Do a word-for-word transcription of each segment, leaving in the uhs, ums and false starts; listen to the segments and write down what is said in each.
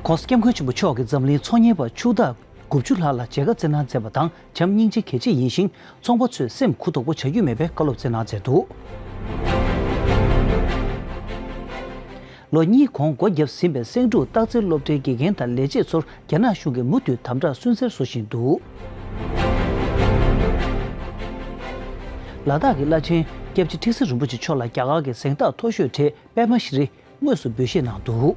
༸གོང་ས་༸སྐྱབས་མགོན་ཆེན་པོ་མཆོག་གིས་འཛམ་གླིང་ཚོང་གཉེར་བ་ཕྱུག་བདག་དགུ་བཅུ་ལྷག་ལ་མཇལ་ཁ་བསྩལ་གནང་མཛད་པ་དང་བྱམས་སྙིང་རྗེ་གལ་ཆེ་ཡིན་ཞིང་། ཚོང་པ་ཚོས་སེམས་གུ་དོག་པོ་བྱ་རྒྱུ་མེད་པའི་བཀའ་སློབ་བསྩལ་གནང་མཛད་འདུག་ལོ་གཉིས་གོང་སྒོ་བརྒྱབ་ཟིན་པའི་སེང་འབྲུག་སྟག་རྩེ་སློབ་གྲྭའི་དགེ་རྒན་དང་ལས་བྱེད་ཚོར་རྒྱ་ནག་གཞུང་གིས་མུ་མཐུད་དམ་དྲག་སུན་གཙེར་བཟོ་བཞིན་འདུག་ལ་དྭགས་ཀྱི་བླ་ཆེན་སྐྱབས་རྗེ་ཁྲི་ཟུར་རིན་པོ་ཆེ་མཆོག་ལ་རྒྱ་གར་གྱི་གཟེངས་རྟགས་མཐོ་ཤོས་གྲས་པདྨ་ཤྲི་དངོས་སུ་འབུལ་བཞེས་གནང་འདུག་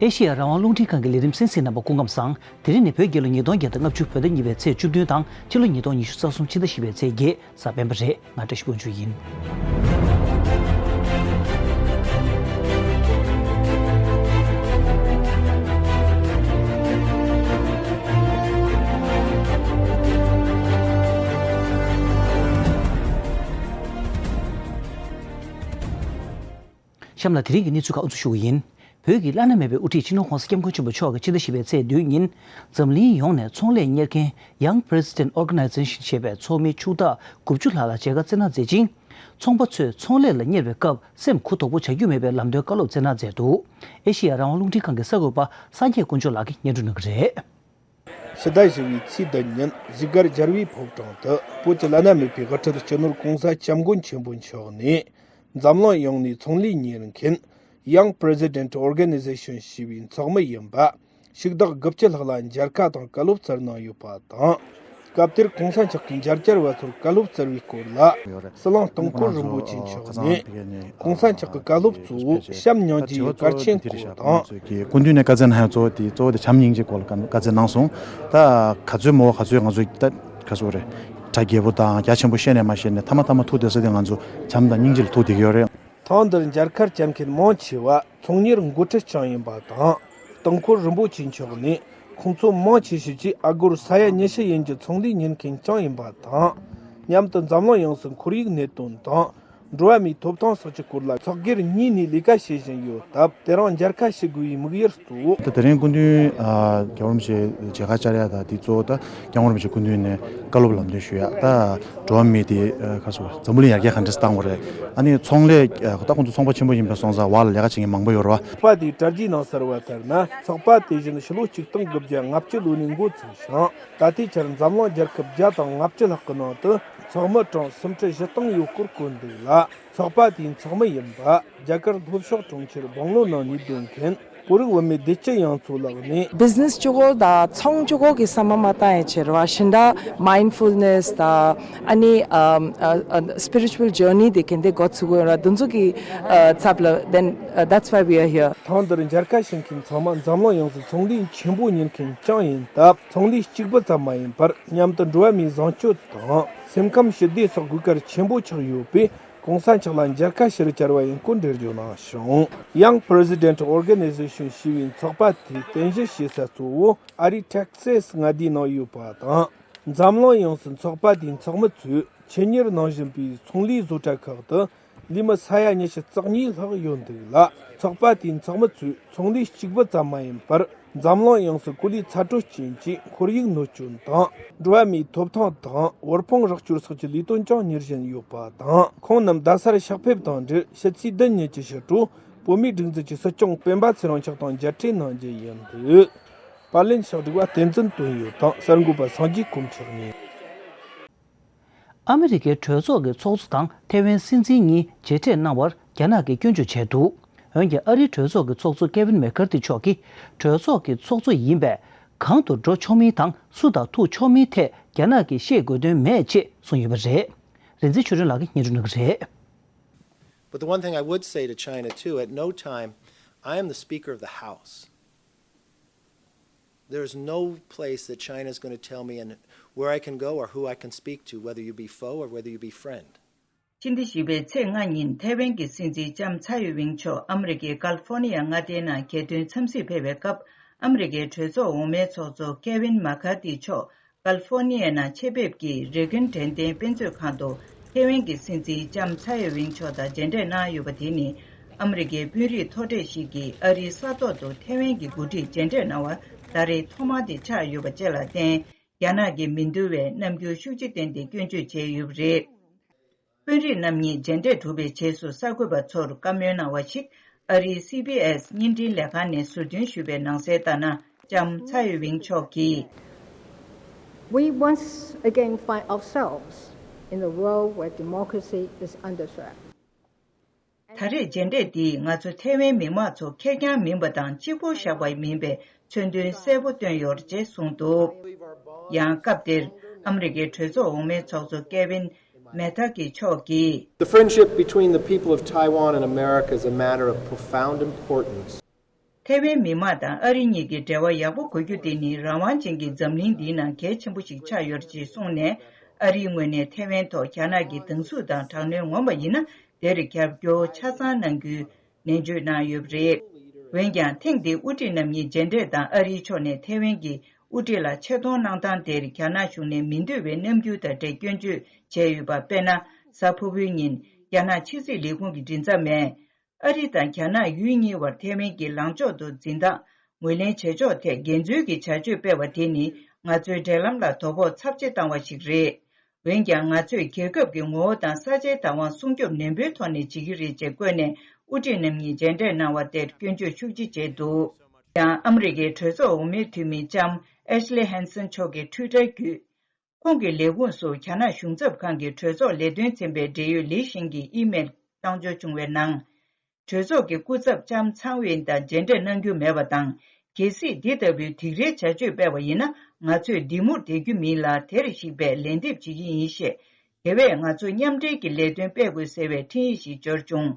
ཨེ་ཤེ་ཡ་རང་དབང་རླུང་འཕྲིན་ཁང་གི་ལས་རིམ་གསན་གཟིགས་རྣམ་པ་སྐུ་ཁམས་བཟང་། དེ་རིང་ནི་བོད་རྒྱལ་ལོ་ཉིས་སྟོང་བརྒྱ་དང་ལྔ་བཅུ་བོད་ཟླ་གཉིས་པའི་ཚེས་བཅུ་བདུན་དང་ཕྱི་ལོ་ཉིས་སྟོང་ཉི་ཤུ་རྩ་གསུམ་ཕྱི་ཟླ་བཞི་པའི་ཚེས་བརྒྱད་གཟའ་སྤེན་པ་རེད། ང་བཀྲ་ཤིས་དབང་ཕྱུག་ཡིན། གཤམ་ལ་དེ་རིང་གི་གནས་ཚུལ་ཁག་དབུ་འཛུགས་ཞུ་གི་ཡིན། བོད་ཀྱི་བླ་ན་མེད་པའི་དབུ་ཁྲིད་སྤྱི་ནོར་༸གོང་ས་༸སྐྱབས་མགོན་ཆེན་པོ་མཆོག་གིས་ཕྱི་ཟླ་བཞི་པའི་ཚེས་བདུན་ཉིན། འཛམ་གླིང་ཡོངས་ནས་ཚོང་ལས་གཉེར་མཁན་Young President Organization ཞེས་པའི་ཚོགས་མི་ཕྱུག་བདག་དགུ་བཅུ་ལྷག་ལ་མཇལ་ཁ་བསྩལ་གནང་མཛད་ཅིང་། ཚོང་པ་ཚོས་ཚོང་ལས་ལ་གཉེར་བའི་སྐབས་སེམས་གུ་དོག་པོ་བྱ་རྒྱུ་མེད་པའི་ལམ་སྟོན་བཀའ་སློབ་བསྩལ་གནང་མཛད་འདུག་ཨེ་ཤེ་ཡ་རང་དབང་རླུང་འཕྲིན་ཁང་གི་གསར་འགོད་པ་སངས་རྒྱས་དཀོན་མཆོག་ལགས་ཀྱིས་སྙན་སྒྲོན་གནང་གི་རེད། ཕྱི་ཟླ་བཞི་པའི་ཚེས་བདུན་ཉིན་བཞུགས་སྒར་རྒྱལ་བའི་ཕོ་བྲང་དུ་བོད་ཀྱི་བླ་ན་མེད་པའི་དབུ་ཁྲིད་སྤྱི་ནོར་༸གོང་ས་༸སྐྱབས་མགོན་ཆེན་པོ་མཆོག་ནས་འཛམ་གླིང་ཡོངས་ནས་ཚོང་ལས་གཉེར་མཁན་Young President Organization ཞེས་པའི་ཚོགས་མི་ཡིན་པ་ཕྱུག་བདག་དགུ་བཅུ་ལྷག་ལ་མཇལ་ཁ་དང་བཀའ་སློབ་སྩལ་གནང་ཡོད་པ་དང་། སྐབས་དེར་༸གོང་ས་མཆོག་གིས་མཇལ་བཅར་བ་ཚོར་བཀའ་སློབ་སྩལ་བའི་སྐོར་ལ། ཟི་ལིང་སྟེང་འཁོར་རིན་པོ་ཆེ་མཆོག་ནས་༸གོང་ས་མཆོག་གི་བཀའ་སློབ་གཙོ་བོ་བྱམས་སྙིང་རྗེ་ཡི་གལ་ཆེན་སྐོར་དང་། སྐུ་མདུན་ནས་བཀའ་སྩལ་གནང་ཡག་གཙོ་བོ་དེ་གཙོ་བོ་དེ་བྱམས་སྙིང་རྗེ་སྐོར་ལ་བཀའ་སྩལ་གནང་སོང་། ད་ག་ཚོད་མོ་ག་ཚོད་ང་ཚོ་ད་ག་ཚོད་རེད། གྲ་རྒྱས་པོ་དང་རྒྱ་ཆེན་པོ་བཤད་ནས་མ་བཤད་ནས་མཐའ་མ་མཐའ་མ་ཐུག་བསྡད་ས་དེ་ང་ཚོ་བྱམས་དང་སྙིང་རྗེ་ལ་ཐུག་བསྡད་ཀྱི་ཡོད་རེད། ཐེངས་འདིར་མཇལ་ཁར་བཅར་མཁན་མང་ཆེ་བ་ཚོང་གཉེར་འགོ་ཁྲིད་རྐྱང་ཡིན་པ་དང་། སྟེང་འཁོར་རིན་པོ་ཆེ་མཆོག་ནས་ཁོང་ཚོ་མང་ཆེ་ཤོས་ཀྱིས་ཨ་སྒོར་ས་ཡ་ཉི་ཤུ་ཡན་གྱི་ཚོང་ལས་གཉེར་མཁན་རྐྱང་ཡིན་པ་དང་། མཉམ་དུ་འཛམ་གླིང་ཡོངས་སུ་ཁོར་ཡུག་གནད་དོན་དང་། འགྲོ་བ་མིའི་ཐོབ་ཐང་སོགས་ཀྱི་སྐོར་ལ་ཚོགས་སྒེར་གཉིས་ནས་ལས་ཀ་བྱེད་བཞིན་ཡོད་སྟབས། དེ་རིང་མཇལ་ཁ་ཞུ་དགོས་པའི་དམིགས་ཡུལ་གཙོ་བོ། ད་དེ་རིང་སྐུ་མདུན་ཨ་རྒྱལ་བ་རིན་པོ་ཆེ་མཇལ་ཁ་བཅར་ཡ་ད་དེ་གཙོ་བོ་ད་རྒྱལ་བ་རིན་པོ་ཆེ་སྐུ་མདུན་ནས་བཀའ་སློབ་ལམ་སྟོན་ཞུ་ཡ་ད་འགྲོ་བ་མི་དེ་ཨ་ཁ་སོ་འཛམ་བུ་གླིང་ཡར་རྒྱས་ག་འདྲས་བཏང་དགོས་རེད། ཨ་ནི་ཚོང་ལས་ཨ་ད་ཁོང་ཚོ་ཚོང་པ་ཆེན་པོ་ཡིན་པའི་སོང་ཙང་བར་ལ་ལས་ཀ་བྱེད་མཁན་མང་པོ་ཡོད་རེད་བ། ཚོགས་པ་དེའི་དྲ་རྒྱའི་ནང་གསལ་བ་ལྟར་ན། ཚོགས་པ་དེ་བཞིན་ཕྱི་ལོ་ཆིག་སྟོང་དགུ་བརྒྱ་ལྔ་བཅུ་ལོ་ནས་འགོ་ཚུགས་ཤིང་། ད་ལྟའི་ཆར་འཛམ་གླིང་རྒྱལ་ཁབ་བརྒྱ་དང་ལྔ་བཅུ་ལྷག་གི་ནང་དུ་ཚོགས་མི་གྲངས་སུམ་ཁྲི་བཞི་སྟོང་ཡོད་སྐོར་བཀོད་འདུག་ལ། ཚོགས་པ་དེའི་ཚོགས་མི་ཡིན་པ་རྒྱ་གར་ལྷོ་ཕྱོགས་གྲོང་ཁྱེར་སྦང་ལོ་ནང་ནས་སྡོད་མཁན་བོད་རིགས་བུད་མེད་བདེ་སྐྱིད་གཡང་མཚོ་ལགས་ནས། བི་ཛི་ནེ་སི་གཅིག་པོ་དང་ཚོང་གཅིག་པོ་གི་བསམ་བློ་མ་བཏང་ཡ་བྱེད་ར་བ་ཤིན་ཏུ་མའིན་ཌ་ཕུལ་ནེ་སི་དང་ཨ་ནི་ཨམ་ཨ་ཨ་སི་པི་རི་ཅུ་ཨལ་ཇར་ནི་དེ་གན་དེ་འགོ་ཚུགས་དགོས་ར་དེ་ཚོ་གི་ཨ་ཚབ་ལ་then uh, that's why we are here. ཐེངས་འདིར་མཇལ་ཁ་ཞུ་མཁན་ཚང་མ་འཛམ་གླིང་ཡོངས་སུ་ཚོང་ལས་ཆེན་པོ་གཉེར་མཁན་རྐྱང་ཡིན་སྟབས། ཚོང་ལས་གཅིག་པུ་ཙམ་མ་ཡིན་པར་མཉམ་དུ་འགྲོ་བ་མིའི་བཟང་སྤྱོད་དང་སེམས་ཁམས་ཞི་བདེ་སོགས་དགོས་གལ་ཆེན་པོ་ཆགས་ཡོད་པས། ༸གོང་ས་མཆོག་ལ་མཇལ་ཁ་ཞུ་རུ་བཅར་བ་ཡིན་སྐོར་འགྲེལ་བརྗོད་གནང་བྱུང་། Young President Organization ཞེས་པའི་ཚོགས་པ་དེའི་རྟེན་གཞི་བྱེད་ས་གཙོ་བོ་ཨ་རིའི་ཊེག་སེ་སི་མངའ་སྡེའི་ནང་ཡོད་པ་དང་། འཛམ་གླིང་ཡོངས་སུ་ཚོགས་པ་དེའི་ཚོགས་མི་ཚོས་ཆེད་གཉེར་གནང་བཞིན་པའི་ཚོང་ལས་བཟོ་གྲྭ་ཁག་ཏུ་ལས་མི་ས་ཡ་ཉི་ཤུ་རྩ་གཉིས་ལྷག་ཡོད་འདུག་ལ། ཚོགས་པ་དེའི་ཚོགས་མི་ཚོས་ཚོང་ལས་གཅིག་པུ་ཙམ་མ་ཡིན་པར། འཛམ་གླིང་ཡོངས་སུ་གོ་ལའི་ཚ་དྲོད་རྐྱེན་གྱིས་ཁོར་ཡུག་གནོད་སྐྱོན་དང་། འགྲོ་བ་མིའི་ཐོབ་ཐང་དང་དབུལ་ཕོངས་རོགས་སྐྱོར་སོགས་ཀྱི་ལས་དོན་ཀྱང་གཉེར་བཞིན་ཡོད་པ་དང་། ཁོང་རྣམས་རྡ་སར་གཤེགས་ཕེབས་དང་འབྲེལ་ཕྱི་ཚེས་བདུན་ཉིན་གྱི་ཕྱི་དྲོ་བོད་མིའི་སྒྲིག་འཛུགས་ཀྱི་སྲིད་སྐྱོང་སྤེན་པ་ཚེ་རིང་མཆོག་དང་མཇལ་འཕྲད་གནང་རྒྱུ་ཡིན་འདུག་པར་ལེན་ཕྱག་སྒྲིག་པ་བསྟན་འཛིན་དོན་ཡོད་དང་གསར་འགོད་པ་སངས་རྒྱས་དཀོན་མཆོག་གཉིས། ཨ་མི་རི་ཀའི་གྲོས་ཚོགས་ཀྱི་ཚོགས་གཙོ་དང་ཐེ་ཝན་སྲིད་འཛིན་གཉིས་མཇལ་འཕྲད་གནང་བར་རྒྱ་ནག་གིས་སྐྱོན་བརྗོད་བྱས་འདུག་འོན་ཀྱང་ཨ་རིའི་གྲོས་ཚོགས་ཀྱི་ཚོགས་གཙོ་ཀེ་ཝིན་མེག་ཀར་ཐི་མཆོག་གིས་གྲོས་ཚོགས་ཀྱི་ཚོགས་གཙོ་ཡིན་པས། གང་དུ་འགྲོ་ཆོག་མིན་དང་སུ་དང་ཐུག་ཆོག་མིན་ཐད་རྒྱ་ནག་གིས་བཤད་དགོས་དོན་མེད་ཅེས་གསུངས་ཡོད་པ་རེད། རིན་ཆེན་ཆོས་སྒྲོན་ལགས་ཀྱིས་སྙན་སྒྲོན་གནང་གི་རེད། But the one thing I would say to China too, at no time, I am the Speaker of the House. There is no place that China is going to tell me and where I can go or who I can speak to, whether you be foe or whether you be friend. ཕྱི་ཟླ་བཞི་པའི་ཚེས་ལྔ་ཉིན་ཐའེ་ཝན་གྱི་སྲིད་འཛིན་ལྕམ་ཚའེ་ཡི་ཝེང་མཆོག་ཨ་མི་རི་ཀའི་ཀ་ལི་ཧྥོ་ནི་ཡ་མངའ་སྡེའི་ནང་རྒྱལ་དོན་འཚམས་གཟིགས་ཕེབས་པའི་སྐབས། ཨ་མི་རི་ཀའི་གྲོས་ཚོགས་འོག་མའི་ཚོགས་གཙོ་ཀེ་ཝིན་མ་ཁར་ཐི་མཆོག་ཀ་ལི་ཧྥོ་ནི་ཡའི་ནང་ཆེད་ཕེབས་ཀྱིས་རེ་གུན་དྲན་རྟེན་དཔེ་མཛོད་ཁང་དུ་ཐའེ་ཝན་གྱི་སྲིད་འཛིན་ལྕམ་ཚའེ་ཡི་ཝེང་མཆོག་དང་མཇལ་འཕྲད་གནང་ཡོད་པ་དེ་ནི། ཨ་མི་རི་ཀའི་དཔོན་རིགས་མཐོ་གྲས་ཤིག་གིས་ཨ་རིའི་ས་ཐོག་ཏུ་ཐའེ་ཝན་གྱི་འགོ་ཁྲིད་མཇལ་འཕྲད་གནང་བ་ད་རེས་ཐོག་མ་དེ་ཆགས་ཡོད་པ་བཅས་ལ་བརྟེན། རྒྱ་ནག་གིས་མི་འདུལ་བའི་རྣམ་འགྱུར་ཤུགས་ཆེ་བསྟན་ཏེ་སྐྱོན་བརྗོད་བྱས་ཡོད་པ་རེད། དཔོན་རིགས་རྣམ་གཉིས་མཇལ་འཕྲད་གྲུབ་པའི་རྗེས་སུ་གསར་འགོད་པ་ཚོར་བཀའ་མོལ་གནང་བ་ཞིག་ ཨ་རིའི་སི་བི་ཨེས་བརྙན་འཕྲིན་ལས་ཁང་ནས་ཟུར་འདོན་ཞུས་པའི་ནང་གསལ་ལྟར་ན། ལྕམ་ཚའེ་ཝིང་མཆོག་གིས། We once again find ourselves in a world where democracy is under threat. ད་རེས་མཇལ་འཕྲད་འདིས་ང་ཚོ་ཐའེ་ཝན་མི་མང་ཚོ་ཁེར་རྐྱང་མིན་པ་དང་གཅིག་པོ་བཞག་པ་མིན་པའི་མཚོན་དོན་གསལ་པོ་བཏོན་ཡོད་ཅེས་གསུངས་འདུག་ཡང་སྐབས་དེར་ཨ་མི་རི་ཀའི་གྲོས་ཚོགས་འོག་མའི་ཚོགས་གཙོ་ཀེ་ཝིན་མེ་ཐ་ཀི་མཆོག་གིས། The friendship between the people of Taiwan and America is a matter of profound importance. ཐའེ་ཝན་མི་མང་དང་ཨ་རི་གཉིས་ཀྱི་འབྲེལ་བ་ཡག་པོ་དགོས་རྒྱུ་དེ་ནི་རང་དབང་ཅན་གྱི་འཛམ་གླིང་འདིའི་ནང་གལ་ཆེན་པོ་ཞིག་ཆགས་ཡོད་ཅེས་གསུངས་ནས། ཨ་རིའི་ངོས་ནས་ཐའེ་ཝན་ཐོག་རྒྱ་ནག་གི་སྡང་ཟུག་དང་དྲག་གནོན་ངོམ་པ་ཡིན་ན། དེར་རྒྱབ་སྐྱོར་ཆ་ཚང་གནང་རྒྱུའི་ནན་བརྗོད་གནང་ཡོད་པ་རེད། འོན་ཀྱང་ཐེངས་འདིའི་དབུ་ཁྲིད་རྣམ་གཉིས་མཇལ་འཕྲད་དང་ཨ་རིའི་ཕྱོགས་ནས་ཐའེ་ཝན་གྱི་དབུ་ཁྲིད་ལ་ཆེ་མཐོང་གནང་སྟངས་དེར་རྒྱ་ནག་གཞུང་ནས་མི་འདོད་པའི་རྣམ་འགྱུར་དང་འབྲེལ་སྐྱོན་བརྗོད་བྱས་ཡོད་པ། དཔེར་ན། གཟའ་ཕུར་བུའི་ཉིན་རྒྱ་ནག་ཕྱི་སྲིད་ལས་ཁུངས་ཀྱི་མགྲིན་ཚབ་མས། ཨ་རི་དང་རྒྱ་ནག་ཡུལ་གཉིས་བར་ཐའེ་ཝན་གྱི་ལངས་ཕྱོགས་དང་འཛིན་སྟངས་ངོས་ལེན་བྱེད་ཕྱོགས་ཐད་འགལ་འཛོལ་གྱི་བྱ་སྤྱོད་སྤེལ་བ་དེ་ནི་ང་ཚོའི་འབྲེལ་ལམ་ལ་དོ་ཕོག་ཚབས་ཆེ་བཏང་བ་ཞིག་རེད། འོན་ཀྱང་ང་ཚོས་རྒྱལ་ཁབ་ཀྱི་ངོ་བོ་དང་ས་ཆའི་བདག་དབང་སྲུང་སྐྱོབ་ནན་པོའི་ཐོག་ནས་བྱེད་ཀྱི་རེད་ཅེས་བཀོད་ནས། དབུ་ཁྲིད་རྣམ་གཉིས་མཇལ་འཕྲད་གནང་བ་དེར་སྐྱོན་བརྗོད་ཤུགས་ཆེ་བྱས་འདུག་ཡང་ཨ་མི་རི་ཀའི་གྲོས་ཚོགས་འོག་མའི་འཐུས་མི་ལྕམ་ཨེཤ་ལི་ཧན་སན་མཆོག་གིས་ཊུའི་ཊར་བརྒྱུད། ཁོང་གི་ལས་ཁུངས་སུ་རྒྱ་ནག་གཞུང་ཚབ་ཁང་གི་གྲོས་ཚོགས་ལས་དོན་ཚན་པའི་འབྲེལ་ཡོད་ལི་ཤིང་གི་ཨི་མེལ་བཏང་འབྱོར་བྱུང་བའི་ནང་། གྲོས་ཚོགས་ཀྱི་སྐུ་ཚབ་ལྕམ་ཚང་ཝེན་དང་མཇལ་འཕྲད་གནང་རྒྱུ་མེད་པ་དང་། གལ་སྲིད་འདི་ལྟ་བུའི་སྡིགས་རའི་བྱ་སྤྱོད་སྤེལ་བ་ཡིན་ན། ང་ཚོས་འདི་མུར་བསྡད་རྒྱུ་མིན་ལ། དེར་གཞིགས་པའི་ལན་འདེབས་བྱེད་ཀྱི་ཡིན་ཞེས། དེ་བས་ང་ཚོ་མཉམ་འབྲེལ་གྱི་ལས་དོན་སྤེལ་དགོས་ཟེར་བའི་འཕྲིན་ཡིག་ཞིག་འབྱོར་བྱུང་།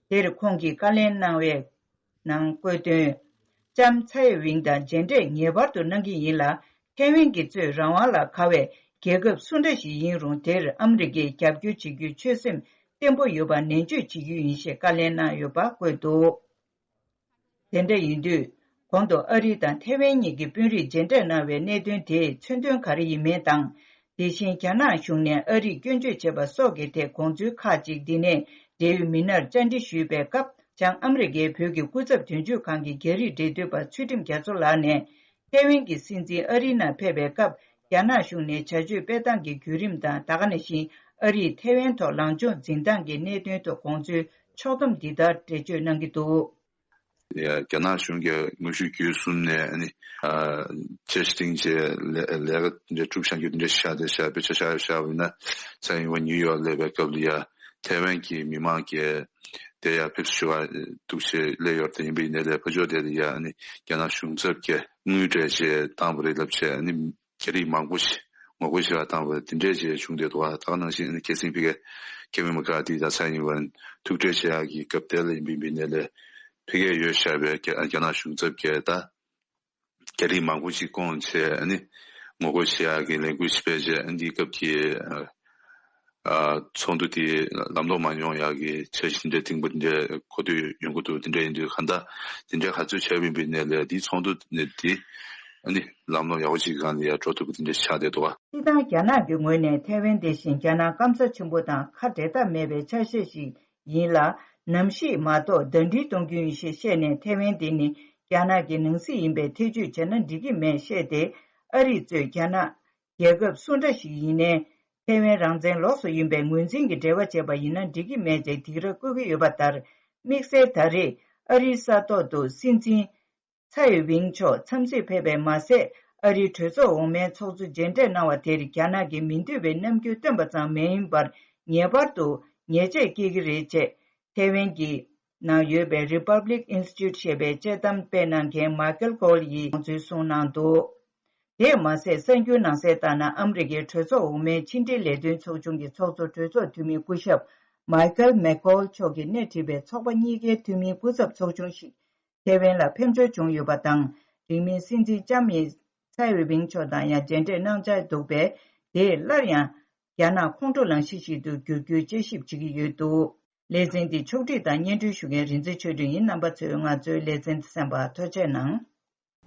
དེར་ཁོང་གིས་བཀའ་ལན་གནང་བའི། ནང་བཀོད་དོན། ལྕམ་ཚའེ་ཝིང་དང་མཇལ་འཕྲད་ངེས་པར་དུ་གནང་གི་ཡིན་ལ། ཐའེ་ཝན་གྱི་གཙོས་རང་དབང་ལ་དགའ་བའི་རྒྱལ་ཁབ་སུ་འདྲ་ཞིག་ཡིན་རུང་། དེར་ཨ་མི་རི་ཀས་རྒྱབ་སྐྱོར་བྱེད་རྒྱུའི་ཆོད་སེམས་བརྟན་པོ་ཡོད་པ་ནན་བརྗོད་བྱེད་རྒྱུ་ཡིན་ཞེས་བཀའ་ལན་གནང་ཡོད་པ་བཀོད་འདུག་དེ་འདྲ་ཡིན་དུས། གོང་དུ་ཨ་རི་དང་ཐའེ་ཝན་གཉིས་ཀྱི་དཔོན་རིགས་མཇལ་འཕྲད་གནང་བའི་གནད་དོན་དེས་མཚོན་དོན་ག་རེ་ཡིན་མིན་དང་། དེ་བཞིན་རྒྱ་ནག་གཞུང་ནས་ཨ་རིས་སྐྱོན་བརྗོད་བྱས་པ་སོགས་ཀྱི་ཐད་དགོངས་ཚུལ་ཁག་ཅིག་འདི་ནས་འབྲེལ་ཡོད་མི་སྣར་བཅར་འདྲི་ཞུས་པའི་སྐབས། བྱང་ཨ་མི་རི་ཀའི་བོད་ཀྱི་སྐུ་ཚབ་དོན་གཅོད་ཁང་གི་རྒྱ་རིགས་འབྲེལ་མཐུད་པ་ཚུལ་ཁྲིམས་རྒྱ་མཚོ་ལགས་ནས། ཐའེ་ཝན་གྱི་སྲིད་འཛིན་ཨ་རིའི་ནང་ཕེབས་པའི་སྐབས། རྒྱ་ནག་གཞུང་ནས་བྱ་སྤྱོད་སྤེལ་སྟངས་ཀྱི་བརྒྱུད་རིམ་དང་། ད་ག་ནང་བཞིན་ཨ་རིས་ཐའེ་ཝན་ཐོག་ལངས་ཕྱོགས་འཛིན་སྟངས་ཀྱི་གནད་དོན་ཐོག་དགོངས་ཚུལ་ཕྱོགས་བསྡོམས་འདི་ལྟར་འགྲེལ་བརྗོད་གནང་གི་འདུག་ཡ། རྒྱ་ནག་གཞུང་གིས་དངོས་ཤུགས་བརྒྱུད་གསུམ་ནས་ཨ་ནི་ཨ་བཅའ་སྟེང་བཅས་ལས་ལས་ཀ་འདྲ་སྒྲུབ་བཞག་རྒྱུ་འདི་འདྲ་ཤར་ཏེ་ཤར་དཔེ་ཆ་ཤར་ཤར་བ་ཡིན་ན། སང་ཉིན་བ་ནིའུ་ཡོག་སླེབས་པའི་སྐབས་ལ་ཡ། ཐའེ་ཝན་གྱི་མི་མང་གིས་དེ་ཡ་ཕེབས་བསུ་ཞུ་བ་འདུག་ཅེས་སླེབས་ཡོད་དེ། ཡིན་པ་ཡིན་ནའི་ལས་ཕར་ཕྱོགས་དེ་ལ་ཡ་ཨ་ནི་རྒྱ་ནག་གཞུང་ཚབ་ཀྱིས་དངུལ་སྤྲད་བྱས་བཏང་བ་རེད་ལབ་བྱས། ཨ་ནི་རྒྱ་རིགས་མང་པོ་ཞིག་ངོ་རྒོལ་བྱེད་པར་བཏང་བ་དེ་འདྲས་ཅིག་བྱུང་བསྡད་འདུག་ད་ག་ནང་བཞིན་ཨ་ནི་ཁ་སང་ཕ་གིའི་ཁེ་ཝིན་མེ་ཀ་ཀར་ཐི་དང་ཚའེ་ཨིན་ཝེན་ཐུག་འཕྲད་བྱེད་ཡག་གི་སྐབས་དེ་ལ་ཡིན་པ་ཡིན་ནའི་ལས། ཕ་གིར་ཡོད་བཞག་པའི་རྒྱ་རྒྱ་ནག་གཞུང་ཚབ་ཀྱིས་ད་རྒྱ་རིགས་མང་པོ་ཞིག་བསྐོངས་བྱས་ཨ་ནི་ངོ་རྒོལ་བྱེད་ཡག་གི་ལས་འགུལ་ཞིག་སྤེལ་བྱས། ཨ་ནི་འདིའི་སྐབས་ཀྱི་ཨ་ཚོགས་འདུ་དེ་ལམ་ལྷོང་མ་ཡོང་ཡག་གི་འཆར་གཞི་འདྲ་བཏིང་པ་འདྲ་གོ་ཐོས་ཡོང་གི་འདུག་དེ་འདྲ་ཡིན་དུས་གང་ལྟར་དེ་འདྲ་ག་ཚོད་བྱས་པ་ཡིན་པ་ཡིན་ནའི་ལས། འདིའི་ཚོགས་འདུ་ནས་དེ་ཨ་ནི་ལམ་ལྷོང་ཡག་པོ་ཞིག་གི་སྒང་ལ་ཡར་འགྲོ་ཐུབ་པ་དེ་འདྲ་ཆགས་བསྡད་འདུག་ག་སྤྱིར་བཏང་རྒྱ་ནག་གི་ངོས་ནས་ཐའེ་ཝན་དེ་བཞིན་རྒྱ་ནག་སྐམ་ས་ཆེན་པོ་དང་ཁ་འབྲལ་ཐབས་མེད་པའི་ཆ་ཤས་ཤིག་ཡིན་ལ། གནམ་གཤིས་མ་གཏོགས་ཟླ་སྒྲིལ་གཏོང་རྒྱུ་ཡིན་ཞེས་བཤད་ནས། ཐའེ་ཝན་དེ་ནི་རྒྱ་ནག་གི་ནང་སྲིད་ཡིན་པས་ཐེ་བྱུས་བྱས་ན་འགྲིག་གི་མེད་བཤད་དེ། ཨ་རིས་གཙོས་རྒྱ་ནག་རྒྱལ་ཁབ་སུ་འདྲ་ཞིག་ཡིན་ནའི། ཐའེ་ཝན་རང་བཙན་ལོགས་སུ་ཡིན་པའི་ངོས་འཛིན་གྱི་འབྲེལ་བ་བྱས་པ་ཡིན་ན་འགྲིག་གི་མེད་ཅེས་སྡིགས་ར་བསྐུལ་གྱི་ཡོད་པ་ལྟར། དམིགས་བསལ་ད་རེས་ཨ་རིའི་ས་ཐོག་ཏུ་སྲིད་འཛིན་ཚའེ་ཝིང་མཆོག་འཚམས་གཟིགས་ཕེབས་པས་མ་ཟད། ཨ་རིའི་གྲོས་ཚོགས་འོག་མའི་ཚོགས་གཙོ་མཇལ་འཕྲད་གནང་བ་དེར་རྒྱ་ནག་གིས་མི་འདོད་པའི་རྣམ་འགྱུར་སྟོན་པ་ཙམ་མ་ཡིན་པར། ངེས་པར་དུ་ཉེས་ཆད་བཀལ་གྱི་རེད་ཅེས། ཐའེ་ཝན་གྱི་ནང་ཡོད་པའི་Republic Institute ཞེས་པའི་དཔྱད་གཏམ་སྤེལ་གནང་མཁན་མའི་ཀལ་ཀོལ་ཡིས་དགོངས་ཚུལ་གསུངས་གནང་འདུག་དེས་མ་ཟད། གསར་འགྱུར་ནང་གསལ་ལྟར་ན། ཨ་མི་རི་ཀའི་གྲོས་ཚོགས་འོག་མའི་ཕྱི་འབྲེལ་ལས་དོན་ཚོགས་ཆུང་གི་ཚོགས་གཙོ་གྲོས་ཚོགས་འཐུས་མི་སྐུ་ཞབས་མའི་ཀལ་མེག་ཀོལ་མཆོག་གིས་སྣེ་ཁྲིད་པའི་ཚོགས་པ་གཉིས་ཀའི་འཐུས་མིའི་སྐུ་ཚབ་ཚོགས་ཆུང་ཞིག་ཐའེ་ཝན་ལ་ཕེབས་འབྱོར་བྱུང་ཡོད་པ་དང་། རིང་མིན་སྲིད་འཛིན་ལྕམ་ཡིན་ཚའེ་ཝིང་མཆོག་དང་ཡང་མཇལ་འཕྲད་གནང་འཆར་འདུག་པས། དེས་སླར་ཡང་རྒྱ་ནག་ཁོང་ཁྲོ་ལངས་གཞི་ཞིག་ཏུ་འགྱུར་རྒྱུའི་དཔྱད་ཞིབ་བྱེད་ཀྱི་ཡོད་འདུག་ལེ་ཚན་འདི་ཕྱོགས་སྒྲིག་དང་སྙན་སྒྲོན་ཞུ་མཁན་རིག་འཛིན་ཆོས་སྒྲོན་ཡིན། རྣམ་པ་ཚོས་ང་ཚོའི་ལེ་ཚན་འདི་གསན་པར་ཐུགས་རྗེ་གནང་།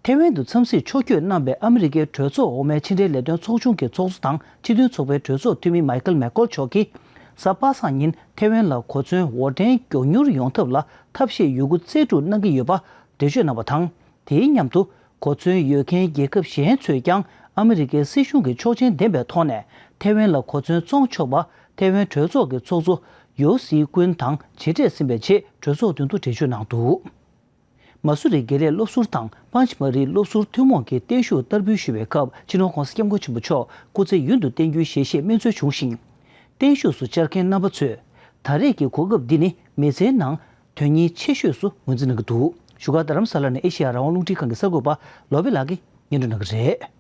ཐའེ་ཝན་དུ་འཚམས་གཟིགས་ཕྱོགས་བསྐྱོད་གནང་པའི་ཨ་མི་རི་ཀའི་གྲོས་ཚོགས་འོག་མའི་ཕྱི་འབྲེལ་ལས་དོན་ཚོགས་ཆུང་གི་ཚོགས་གཙོ་དང་སྤྱི་མཐུན་ཚོགས་པའི་གྲོས་ཚོགས་འཐུས་མི་མའི་ཀལ་མེག་ཀོལ་མཆོག་གིས། གཟའ་པ་སངས་ཉིན་ཐའེ་ཝན་ལ་གོ་མཚོན་འོར་འདྲེན་མགྱོགས་མྱུར་ཡོང་ཐབས་ལ་ཐབས་ཤེས་ཡོད་རྒུ་རྩལ་སྤྲུགས་གནང་གི་ཡོད་པ་འགྲེལ་བརྗོད་གནང་བ་དང་། དེའི་མཉམ་དུ། གོ་མཚོན་ཡོད་མཁན་རྒྱལ་ཁབ་གཞན་ཚོས་ཀྱང་ཨ་མི་རི་ཀའི་སྲིད་གཞུང་གི་ཆོག་མཆན་ལྡན་པའི་ཐོག་ནས་ཐའེ་ཝན་ལ་གོ་མཚོན་བཙོང་ཆོག་པ། ཐའེ་ཝན་གྲོས་ཚོགས་ཀྱི་ཚོགས་གཙོ་ ཡོ་སི་ཀུན་དང་མཇལ་འཕྲད་ཟིན་པའི་ཆེད་གྲོས་ཚོགས་མདུན་དུ་འགྲེལ་བརྗོད་གནང་འདུག། མ་སུ་རི་དགེ་ལས་སློབ་ཟུར་དང་པན་ཆི་མ་རི་སློབ་ཟུར་ཐུན་མོང་གི་བརྟན་བཞུགས་བསྟར་འབུལ་ཞུ་བའི་སྐབས་སྤྱི་ནོར་༸གོང་ས་༸སྐྱབས་མགོན་ཆེན་པོ་མཆོག་སྐུ་ཚེ་ཡུན་དུ་བརྟན་རྒྱུའི་ཞལ་བཞེས་སྨིན་སྩོལ་བྱུང་ཞིང་། བརྟན་བཞུགས་སུ་བཅར་མཁན་རྣམ་པ་ཚོས་ད་རེས་ཀྱི་གོ་སྐབས་འདི་ནི་མི་ཚེའི་ནང་དོན་སྙིང་ཆེ་ཤོས་སུ་ངོས་འཛིན་གནང་གི་འདུག། བཞུགས་སྒར་རྡ་རམ་ས་ལ་ནས་ཨེ་ཤེ་ཡ་རང་དབང་རླུང་འཕྲིན་ཁང་གི་གསར་འགོད་པ་བློ་བྷེ་ལགས་ཀྱིས་སྙན་སྒྲོན་གནང་གི་རེད།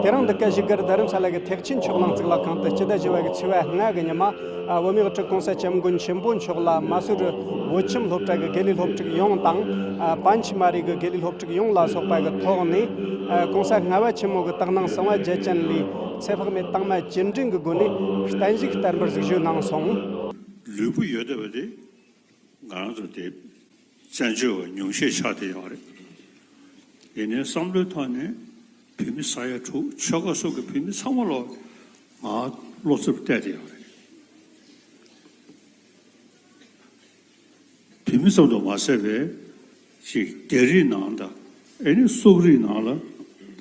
དེ་རིང་འདི་ག་བཞུགས་སྒར་རྡ་རམ་ས་ལ་གི་ཐེག་ཆེན་ཆོས་གླིང་གཙུག་ལག་ཁང་དུ་སྤྱི་ཟླ་བཞི་པ་གི་ཚེས་པ་ལྔ་གི་ཉི་མ། ཨ། བོད་མིའི་དབུ་ཁྲིད་༸གོང་ས་༸སྐྱབས་མགོན་ཆེན་པོ་མཆོག་ལ་མ་སུ་རི་བོད་ཁྱིམ་སློབ་གྲྭ་གི་དགེ་ལས་སློབ་ཕྲུག་ཡོངས་དང་། ཨ། པན་ཆི་མ་རི་གི་དགེ་ལས་སློབ་ཕྲུག་ཡོངས་ལ་སོགས་པ་གི་ཐོག་ནས། ཨ། ༸གོང་ས་ལྔ་པ་ཆེན་མོ་གི་དག་སྣང་གསང་བ་རྒྱ་ཅན་ལས་ཚེ་དཔག་མེད་དྭངས་མ་ཅན་དྲིན་གྱི་སྒོ་ནས་བརྟན་བཞུགས་བསྟར་འབུལ་ཞུས་གནང་སོང་། ལུས་པོ་ཡོད་བསྡད་པ་དེ། ང་རང་ཚོ་དེ་བཙན་བྱོལ་བ་ཉུང་ཤས་ཆགས་བསྡད་ཡོད་རེད། ཡིན་ནའི་བསམ་བློའི་ཐོག་ནས་བོད་མི་ས་ཡ་དྲུག་ཆོལ་ཁ་སོགས་ཀྱི་བོད་མི་ཚང་མ་ལ་ང་བློ་འཚབ་བསྡད་བསྡད་ཡོད་རེད། བོད་མི་ཙམ་དུ་མ་ཟད་པའི་ཅིག་རྒྱ་རིགས་ནང་དང་ཨེ་ནི་སོག་རིགས་ནང་ལ་ད་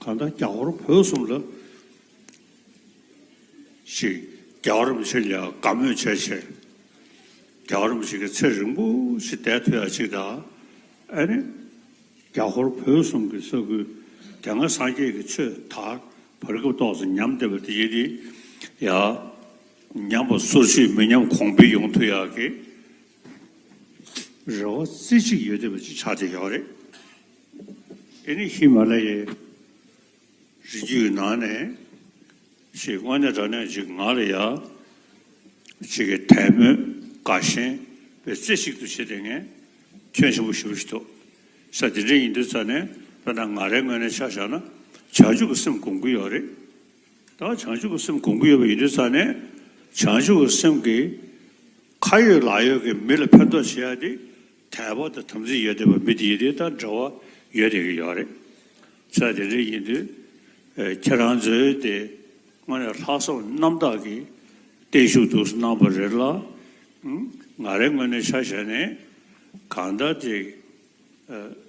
གང་ལྟར་རྒྱ་ཧོར་བོད་གསུམ་ལ། ཞིག་རྒྱལ་བ་རིན་པོ་ཆེ་ལ་དགའ་མོས་བྱས་བྱས། རྒྱལ་བ་རིན་པོ་ཆེ་གི་ཚེ་རིང་པོ་ཞིག་བསྡད་ཐུབ་ཡ་ཅིག་དང་། ཨ་ནི་རྒྱ་ཧོར་བོད་གསུམ་གྱི་ས་ཁུལ་དེ་སྔ་སངས་རྒྱས་ཀྱི་ཆོས་དར་བར་སྐབས་ཏོག་ཙམ་ཉམས་བསྡད་པ་དེ་ཡིན་དེ། ཡ། ཉམས་པ་སོར་ཆུད་མི་ཉམས་གོང་འཕེལ་ཡོང་ཐུབ་ཡ་གི་རེ་བ་རྩེ་གཅིག་ཡོད་བསྡད་པ་ཅིག་ཆགས་བསྡད་ཡོད་རེད། ཨ་ནི་ཧི་མ་ལ་ཡའི་རི་རྒྱུད་ནང་ནས་ཞིག་དངོས་གནས་དྲང་གནས་ཅིག་ང་ལ་ཡ་ཅིག་གི་དད་མོས་དགའ་ཞེན་པའི་རྩེ་གཅིག་ཏུ་བྱེད་བསྡད་མཁན་ཁྱོན་ཆེན་པོ་ཞེ་པོ་ཞིག་འདུག། ས་དེ་འདྲ་ཡིན་དུས་ཙང་ནས་དཔེར་ན་ང་རའི་ངོས་ནས་ཆ་བཞག་ན་བྱང་ཆུབ་ཀྱི་སེམས་སྒོམ་གྱི་ཡོད་རེད། ད་བྱང་ཆུབ་ཀྱི་སེམས་སྒོམ་གྱི་ཡོད་པ་ཡིན་དུས་ཙང་ནས་བྱང་ཆུབ་ཀྱི་སེམས་ཀྱིས་ཁ་ཡོད་ལག་ཡོད་ཀྱི་མི་ལ་ཕན་ཐོགས་བྱེད་ཡ་དེ། དད་པ་དང་དམ་ཚིག་ཡོད་བསྡད་པ་མི་དེ་ཡིན་དུས་ད་འབྲེལ་བ་ཡོད་བསྡད་ཀྱི་ཡོད་རེད། ས་དེ་འདྲ་ཡིན་དུས། ཨེ། ཁྱེད་རང་ཚོས་དེ་དངོས་གནས་ལྷག་བསམ་རྣམ་དག་གིས་བརྟན་བཞུགས་འདུག་སེ་གནང་བ་རེད་ལ། ཨང་། ང་རའི་ངོས་ནས་ཆ་བཞག་ནས་གང་ལྟར་དེ། ཨ།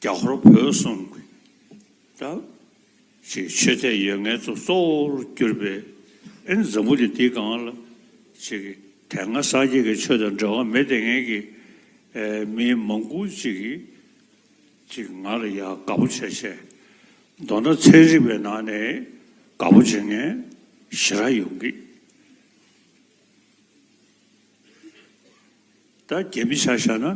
རྒྱ་ཧོར་བོད་གསུམ་གྱི་ད་ཅིག་ཆོས་དད་ཡོད་མཁན་ཚོ་གཙོ་བོར་གྱུར་པའི་ཨེ་འཛམ་བུ་གླིང་འདིའི་སྒང་ལ་ཅིག་དེ་སྔ་སངས་རྒྱས་ཀྱི་ཆོས་དང་འབྲེལ་བ་མེད་བསྡད་མཁན་གྱི་ཨེ་མི་མང་པོ་ཅིག་གིས་ཅིག་ང་ལ་ཡ་དགའ་པོ་བྱས་བྱས། མདོར་ན་ཚན་རིག་པའི་ནང་ནས་དགའ་པོ་བྱེད་མཁན་ཞེ་དྲག་ཡོང་གི། ད་རྒྱ་མི་ཆ་བཞག་ན་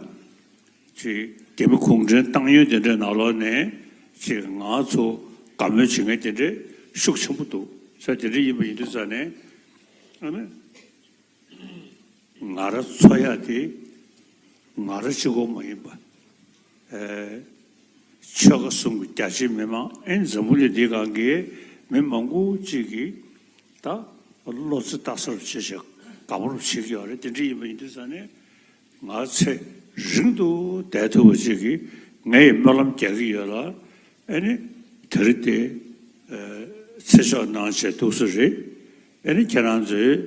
ཅིག་རྒྱ་མི་གུང་ཁྲན་ཏང་ཡོན་དེ་འདྲའི་ནང་ལོགས་ནས་ཅིག་ང་ཚོ་དགའ་མོས་བྱེད་མཁན་དེ་འདྲའི་ཤུགས་ཆེན་པོ་འདུག་ས། དེ་འདྲ་ཡིན་པ་ཡིན་དུས་ཙང་ནས་ཨ་ནི་ང་རང་ཚོ་ཡ་དེ་ང་རང་གཅིག་པོ་མ་ཡིན་པ། ཨེ། ཆོལ་ཁ་གསུམ་གྱི་རྒྱ་ཆེའི་མི་མང་ཨེ་འཛམ་བུ་གླིང་འདིའི་སྒང་གི་མི་མང་པོ་ཅིག་གིས་ད་བློ་རྩེ་ལྟ་ཚུལ་བྱེད་བྱེད་དགའ་པོ་བྱེད་ཀྱི་ཡོད་རེད། དེ་འདྲ་ཡིན་པ་ཡིན་དུས་ཙང་ནས་ང་ཚེ་རིང་དུ་བསྡད་ཐུབ་པ་ཅིག་གི་ངས་སྨོན་ལམ་རྒྱག་གི་ཡོད་ལ། ཨེ་ནི་དེ་རིང་དེ་ཨེ་ཚེ་ཆོག་གནང་བྱས་འདུག་སེ་རེད། ཨེ་ནི་ཁྱེད་རང་ཚོས་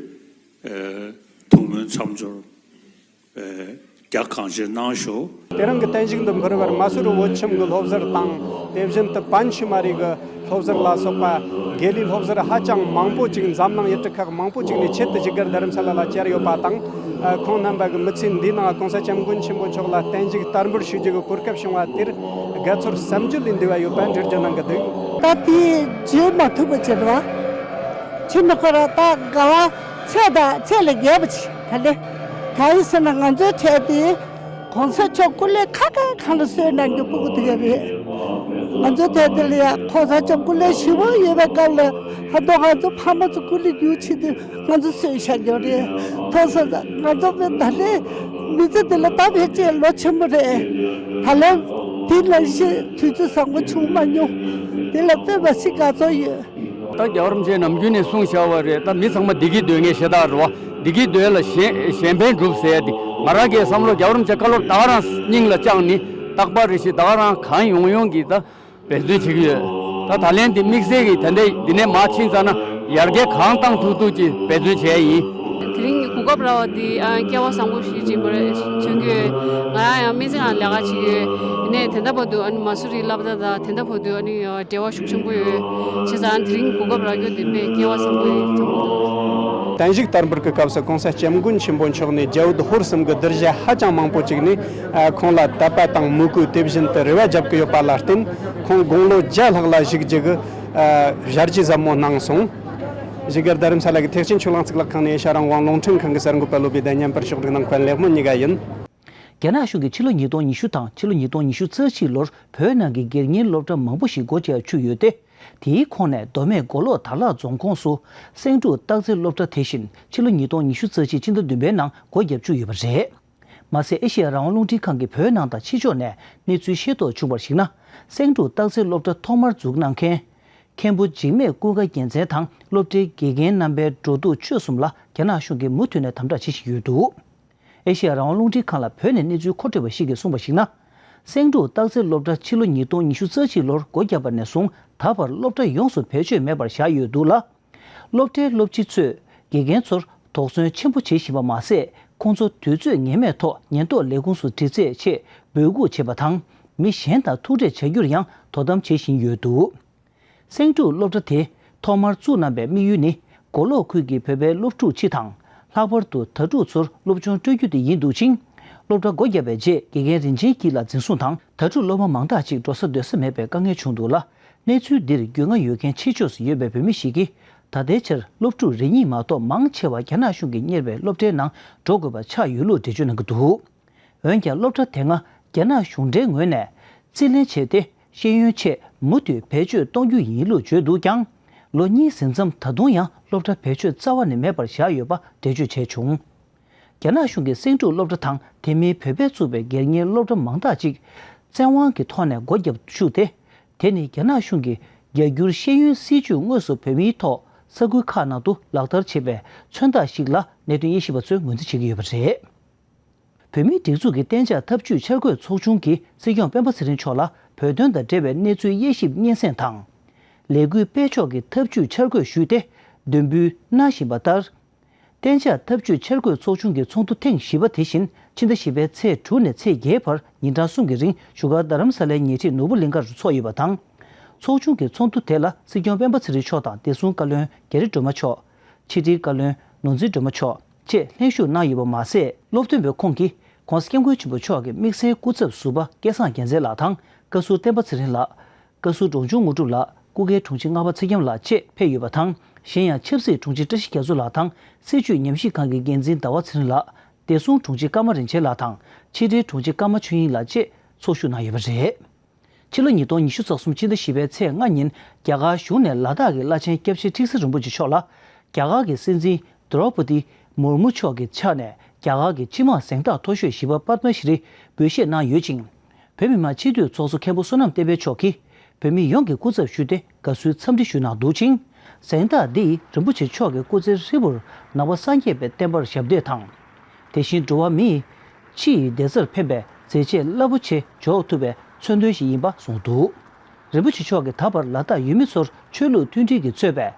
ཨེ་ཐུགས་སྨོན་མཚམས་སྦྱོར་ཨེ་རྒྱ་གང་ཆེ་གནང་ཤོག། དེ་རིང་གི་བརྟན་བཞུགས་འདི་འཕུར་བར་མ་སུ་རི་བོད་ཁྱིམ་གྱི་སློབ་ཟུར་དང་། དེ་བཞིན་དུ་པན་ཆི་མ་རི་གི་སློབ་ཟུར་ལ་སོགས་པ་དགེ་ལས་སློབ་ཟུར་ཧ་ཅང་མང་པོ་ཅིག་འཛམ་གླིང་ཡུལ་གྲུ་ཁག་མང་པོ་ཅིག་ནས་ཆེད་དུ་བཞུགས་སྒར་རྡ་རམ་ས་ལ་ལ་བཅར་ཡོད་པ་དང་། ཁོང་རྣམ་པ་གི་མི་ཚེ་འདིའི་ནང་༸གོང་ས་༸སྐྱབས་མགོན་ཆེན་པོ་མཆོག་ལ་བརྟན་བཞུགས་བསྟར་འབུལ་ཞུ་རྒྱུ་གི་གོ་སྐབས་བྱུང་བ་དེར་དགའ་ཚོར་བསམ་བརྗོད་ལས་འདས་པ་ཡོད་པ་འགྲེལ་བརྗོད་གནང་གི་འདུག། ད་དེ་བརྗོད་མ་ཐུབ་པ་ཅིག་རེད་བ། ཁྱོད་ནི་ཁོ་ར་ད་དགའ་བ་ཚད་དང་ཚད་ལས་བརྒལ་བ་ཅིག་ག་ལེ། གང་ཡིན་ཟེར་ན་ང་ཚོའི་གྲས་དེ་༸གོང་ས་མཆོག་སྐུ་ལས་ཁ་ཁ་གང་ལ་གསོལ་གནང་རྒྱུ་སྤུ་གུ་དེ་ག་རེད། ང་ཚོའི་གྲས་དེ་ལ་ཡ་༸གོང་ས་མཆོག་སྐུ་ལས་ཞེ་པོ་ཡོད་པའི་སྐབས་ལ་ཧ་དོ་ང་ཚོ་ཕ་མ་ཚོ་སྐུ་ལས་རྒྱུག་ཆེད་དུ་ང་ཚོ་གསོལ་བཞག་རྒྱུ་རེད། མཐོང་སོང་ཙང་ང་ཚོ་བོད་ད་ལས་མི་ཚེ་འདི་ལ་ད་ཕལ་ཆེར་ལོ་ཆེན་པོ་རེད། ད་ལན་དེ་ལ་ཤི་དུས་ཚོད་བཟང་པོ་བྱུང་མ་མྱོང་། དེ་ལ་དཔེ་མ་སྲིད་དགའ་ཚོར་ཡོད། ད་རྒྱལ་བ་རིན་པོ་ཆེས་ནམ་རྒྱུན་ནས་གསུངས་བཞག་པ་རེད། ད་མི་ཚང་མ་བདེ་སྐྱིད་འདོད་མཁན་ཤ་སྟག་རེད་བ། བདེ་སྐྱིད་འདོད་ལ་གཞན་གཞན་ཕན་སྒྲུབ་ཟེར་ཡ་དེ་ང་རང་གི་བསམ་བློ་རྒྱལ་བ་རིན་པོ་ཆེ་བཀའ་སློབ་ད་ག་རང་སྙིང་ལ་བཅངས་ནས་རྟག་པར་རེ་ཞིག་ད་ག་རང་གང་ཡོང་ཡོང་གིས་ད་འབད་བརྩོན་བྱེད་ཀྱི་ཡོད། ད་ད་ལན་དེ་དམིགས་བསལ་གྱིས་ད་ལྟའི་འདི་ནས་མར་ཕྱིན་ཚར་ན་ཡར་རྒྱས་གང་བཏང་ཐུབ་ཐུབ་ཀྱི་འབད་བརྩོན་བྱས་ཡིན། དེ་རིང་གི་གོ་སྐབས་རག་པ་འདི་ཨ་སྐལ་བ་བཟང་པོ་ཞིག་ཅིག་མ་རེད་མཚོན་གྱི་ཡོད། ང་རང་ཡང་སྨན་རྩིས་ཁང་ལས་ཀ་བྱེད་ཀྱི་ཡོད། ཡིན་ནའི་ད་ལྟ་བར་དུ་ཨ་ནི་མ་སུ་རིའི་སློབ་གྲྭ་དང་ད་ལྟ་བར་དུ་ཨ་ནི་འབྲེལ་བ་ཤུགས་ཆེན་པོ་ཡོད། བྱས་ཙང་དེ་རིང་གོ་སྐབས་རག་རྒྱུ་དེ་དཔེ་སྐལ་བ་བཟང་པོ་ཡིན་བསམ་གྱི་འདུག། བརྟན་བཞུགས་དར་འབུལ་གྱི་སྐབས་སུ་གོང་ས་སྐྱབས་མགོན་ཆེན་པོ་མཆོག་ནས་རྒྱ་བོད་ཧོར་གསུམ་གྱི་གདུལ་བྱ་ཧ་ཅང་མང་པོ་ཅིག་ནས་ཨ་ཁོང་ལ་དད་པ་དང་མོས་གུས་དེ་བཞིན་དུ་རེ་བ་བརྒྱབ་ཀྱི་ཡོད་པ་ལ་བརྟེན། ཁོང་དགུང་ལོ་བརྒྱ་ལྷག་ལ་བཞུགས་རྒྱུ་གི་ཨ་ཞལ་བཞེས་ཟབ་མོ་གནང་སོང་། བཞུགས་སྒར་རྡ་རམ་ས་ལ་གི་ཐེག་ཆེན་ཆོས་གླིང་གཙུག་ལག་ཁང་ནས་ཨེ་ཤ་རང་དབང་རླུང་འཕྲིན་ཁང་གི་གསར་འགོད་པ་བློ་བྷེ་བསྟན་སྙན་པར་ཕྱོགས་སྒྲིག་གནང་མཁན་ལེགས་སྨོན་གཉིས་ཀ་ཡིན། རྒྱ་ནག་གཞུང་གིས་ཕྱི་ལོ་ཉིས་སྟོང་ཉི་ཤུ་དང་ཕྱི་ལོ་ཉིས་སྟོང་ཉི་ཤུ་རྩ་གཅིག་ལོར་བོད་ནང་གི་སྒེར་གཉེར་སློབ་གྲྭ་མང་པོ་ཞིག་སྒོ་བརྒྱབ་བཅུག་ཡོད་དེ། དེའི་ཁོངས་ནས་མདོ་སྨད་མགོ་ལོག་དར་ལག་རྫོང་ཁོངས་སུ་སེང་འབྲུག་སྟག་རྩེ་སློབ་གྲྭ་དེ་བཞིན་ཕྱི་ལོ་ཉིས་སྟོང་ཉི་ཤུ་རྩ་གཅིག་སྤྱི་ཟླ་བདུན་པའི་ནང་སྒོ་བརྒྱབ་བཅུག་ཡོད་པ་རེད། མ་ཟད་ཨེ་ཤེ་ཡ་རང་དབང་རླུང་འཕྲིན་ཁང་གིས་བོད་ནང་དང་ཕྱི་ཕྱོགས་ནས་གནས་ཚུལ་ཤེས་རྟོགས་བྱུང་བར་གཞིགས་ན། སེང་འབྲུག་སྟག་རྩེ་སློབ་གྲྭ་ཐོག་མར་འཛུགས་གནང་མཁན། མཁན་པོ་འཇིགས་མེད་ཀུན་དགའ་རྒྱལ་མཚན་དང་སློབ་གྲྭའི་དགེ་རྒན་རྣམ་པའི་འགྲོ་འདུག་སྤྱོད་གསུམ་ལ་རྒྱ་ནག་གཞུང་གིས་མུ་མཐུད་ནས་དམ་དྲག་བྱེད་བཞིན་ཡོད་འདུག་ཨེ་ཤེ་ཡ་རང་དབང་རླུང་འཕྲིན་ཁང་ལ་བོད་ནས་གནས་ཚུལ་མཁོ་སྤྲོད་པ་ཞིག་གིས་གསུངས་པར་གཞིགས་ན། སེང་འབྲུག་སྟག་རྩེ་སློབ་གྲྭ་ཕྱི་ལོ་ཉིས་སྟོང་ཉི་ཤུ་རྩ་གཅིག་ལོར་སྒོ་བརྒྱབ་པ་ནས་བཟུང་ད་བར་སློབ་གྲྭ་ཡོངས་སུ་བེད་སྤྱོད་མེད་པར་བཞག་ཡོད་འདུག་ལ། སློབ་གྲྭའི་སློབ་སྤྱི་ཚོས་དགེ་རྒན་ཚོར་དོགས་ཟོན་ཆེན་པོ་བྱེད་བཞིན་པ་མ་ཟད། ཁོང་ཚོ་དུས་ཚོད་ངེས་མེད་ཐོག་ཉེན་རྟོག་ལས་ཁུངས་སུ་དྲི་རྩད་ཆེད་འབོད་འགུག་བྱེད་པ་དང་། མི་གཞན་དང་ཐུག་འཕྲད་བྱ་རྒྱུར་ཡང་དོ་དམ་བྱེད་བཞིན་ཡོད་འདུག་སེང་འབྲུག་སློབ་གྲྭ་དེ་ཐོག་མར་བཙུགས་གནང་བའི་དམིགས་ཡུལ་ནི། མགོ་ལོག་ཁུལ་གྱི་བོད་པའི་སློབ་ཕྲུག་སྤྱི་དང་། ལྷག་པར་དུ་དྭ་ཕྲུག་ཚོར་སློབ་སྦྱོང་སྤྲོད་རྒྱུ་དེ་ཡིན་འདུག་ཅིང་། སློབ་གྲྭ་སྒོ་བརྒྱབ་པའི་རྗེས་དགེ་རྒན་རིན་ཆེན་སྐྱིད་ལ་འཛིན་བཟུང་དང་། དྭ་ཕྲུག་སློབ་མ་མང་དག་ཅིག་འགྲོ་ས་སྡོད་ས་མེད་པའི་དཀའ་ངལ་བྱུང་འདུག་ལ། གནས་ཚུལ་འདིར་རྒྱུས་མངའ་ཡོད་མཁན་ཕྱི་ཕྱོགས་སུ་ཡོད་པའི་བོད་མི་ཞིག་གིས། ད་ལྟའི་ཆར་སློབ་ཕྲུག་རེ་གཉིས་མ་གཏོགས་མང་ཆེ་བ་རྒྱ་ནག་གཞུང་གིས་གཉེར་བའི་སློབ་གྲྭའི་ནང་འགྲོ་དགོས་པ་ཆགས་ཡོད་ལུགས་འགྲེལ་བརྗོད་གནང་གི་འདུག་འོན་ཀྱང་སློབ་གྲྭ་དེ་སྔ་རྒྱ་ནག་གཞུང་འབྲེལ་ངོས་ནས་རྩིས་ལེན་བྱས་ཏེ། ཤེས་ཡོན་ཆེད་མུ་མཐུད་བེད་སྤྱོད་གཏོང་རྒྱུ་ཡིན་ལུགས་བརྗོད་འདུག་ཀྱང་། ལོ་གཉིས་ཟིན་མཚམས་ད་དུང་ཡང་སློབ་གྲྭ་བེད་སྤྱོད་རྩ་བ་ནས་མེད་པར་བཞག་ཡོད་པ་འགྲེལ་བརྗོད་བྱས་བྱུང་། རྒྱ་ནག་གཞུང་གིས་སེང་འབྲུག་སློབ་གྲྭ་དང་དེ་མིན་བོད་པས་བཙུགས་པའི་སྒེར་གཉེར་སློབ་གྲྭ་མང་དག་ཅིག་བཙན་དབང་གི་ཐོག་ནས་སྒོ་བརྒྱབ་བཅུག་སྟེ། དེ་ནི་རྒྱ་ནག་གཞུང་གིས་རྒྱ་སྒྱུར་ཤེས་ཡོན་སྲིད་ཇུས་དངོས་སུ་བོད་མིའི་ཐོག་ས་ཁུལ་ཁག་ནང་དུ་ལག་བསྟར་བྱེད་པའི་མཚོན་རྟགས་ཤིག་ལ་གནད་དོན་དབྱེ་ཞིབ་པ་ཚོས་ངོས་འཛིན་བྱེད་ཀྱི་ཡོད་པ་རེད། བོད་མིའི་སྒྲིག་འཛུགས་ཀྱི་གཏན་འཇགས་ཐབས་ཇུས་འཆར་འགོད་ཚོགས་ཆུང་གིས་སྲིད་སྐྱོང་སྤེན་པ་ཚེ་རིང་མཆོག་ལ་བོད་དོན་དང་འབྲེལ་བའི་གནས་ཚུལ་དབྱེ་ཞིབ་སྙན་སེང་དང་། ལས་འགུལ་སྤེལ་ཕྱོགས་ཀྱི་ཐབས་ཇུས་འཆར་འགོད་ཞུས་ཏེ། འདོན་འབུལ་གནང་བཞིན་པ་ལྟར། གཏན་འཇགས་ཐབས་ཇུས་འཆར་འགོད་ཚོགས་ཆུང་གི་ཚོགས་འདུ་ཐེངས་བཞི་པ་དེ་བཞིན་ཕྱི་ཟླ་བཞི་པའི་ཚེས་དྲུག་ནས་ཚེས་བརྒྱད་བར་ཉིན་གྲངས་གསུམ་གྱི་རིང་བཞུགས་སྒར་རྡ་རམ་ས་ལའི་ཉེ་འཁྲིས་ནོར་བུ་གླིང་ཁར་ཚོགས་ཡོད་པ་དང་། ཚོགས་ཆུང་གི་ཚོགས་འདུ་དེ་ལ་སྲིད་སྐྱོང་སྤེན་པ་ཚེ་རིང་མཆོག་དང་བདེ་སྲུང་བཀའ་བློན་རྒྱ་རི་སྒྲོལ་མ་མཆོག་ཕྱི་དྲིལ་བཀའ་བློན་ནོར་འཛིན་སྒྲོལ་མ་མཆོག་བཅས་ལྷན་ཞུགས་གནང་ཡོད་པ་མ་ཟད། སློབ་སྟོན་པའི་ཁོངས་ཀྱི་༸གོང་ས་༸སྐྱབས་མགོན་ཆེན་པོ་མཆོག་གི་དམིགས་བསལ་སྐུ་ཚབ་ཟུར་པ་སྐལ་བཟང་རྒྱལ་མཚན་ལགས་དང་། བཀའ་ཟུར་བསྟན་པ་ཚེ་རིང་ལགས། བཀའ་ཟུར་འབྲོང་ཆུང་དངོས་གྲུབ་ལགས། སྐུ་སྒེར་དྲུང་ཆེ་ལྔ་པ་ཚེ་སྐྱབས་ལགས་བཅས་ཕེབས་ཡོད་པ་དང་། གཞན་ཡང་ཆབ་སྲིད་དྲུང་ཆེ་བཀྲ་ཤིས་རྒྱ་མཚོ་ལགས་དང་། སྲིད་བྱུས་ཉམས་ཞིབ་ཁང་གི་འགན་འཛིན་ཟླ་བ་ཚེ་རིང་ལགས། བདེ་སྲུང་དྲུང་ཆེ་ཀརྨ་རིན་ཆེན་ལགས་དང་། ཕྱི་དྲིལ་དྲུང་ཆེ་ཀརྨ་ཆོས་དབྱིངས་ལགས་བཅས་ཚོགས་ཞུགས་གནང་ཡོད་པ་རེད། ཕྱི་ལོ་ཉིས་སྟོང་ཉི་ཤུ་རྩ་གསུམ་ཕྱི་ཟླ་བཞི་པའི་ཚེས་ལྔ་ཉིན་རྒྱ་གར་གཞུང་ནས་ལ་དྭགས་ཀྱི་བླ་ཆེན་སྐྱབས་རྗེ་ཁྲི་ཟུར་རིན་པོ་ཆེ་མཆོག་ལ། རྒྱ་གར་གྱི་སྲིད་འཛིན་ཌྲོ་པ་ཏི་མུར་མུ་མཆོག་གི་ཕྱག་ནས་རྒྱ་གར་གྱི་སྤྱི་དམངས་གཟེངས་རྟགས་མཐོ་ཤོས་བཞི་པ་པདྨ་ཤྲི་འབུལ་བཞེས་གནང་ཡོད་ཅིང་། བོད་མི་མང་སྤྱི་འཐུས་ཚོགས་གཙོ་མཁན་པོ་བསོད་ནམས་བསྟན་འཕེལ་མཆོག་གིས་བོད་མི་ཡོངས་ཀྱི་སྐུ་ཚབ་ཞུས་ཏེ་དགའ་བསུའི་འཚམས་འདྲི་ཞུས་གནང་འདུག་ཅིང་། གཟེངས་རྟགས་འདི་ཡིས་རིན་པོ་ཆེ་མཆོག་གི་སྐུ་ཚེ་ཧྲིལ་པོར་ནང་པ་སངས་རྒྱས་པའི་བསྟན་པར་ཞབས་འདེགས་དང་། དེ་བཞིན་འགྲོ་བ་མིའི་སྤྱི་ཡི་བདེ་རྩར་ཕན་པའི་མཛད་རྗེས་རླབས་པོ་ཆེ་འཇོག་ཐུབ་པའི་མཚོན་དོན་ཞིག་ཡིན་པ་གསུངས་འདུག་རིན་པོ་ཆེ་མཆོག་གིས་ད་བར་ལ་དྭགས་ཡུལ་མི་ཚོར་ཆོས་ལུགས་མཐུན་སྒྲིལ་གྱིས་གཙོས་པའི་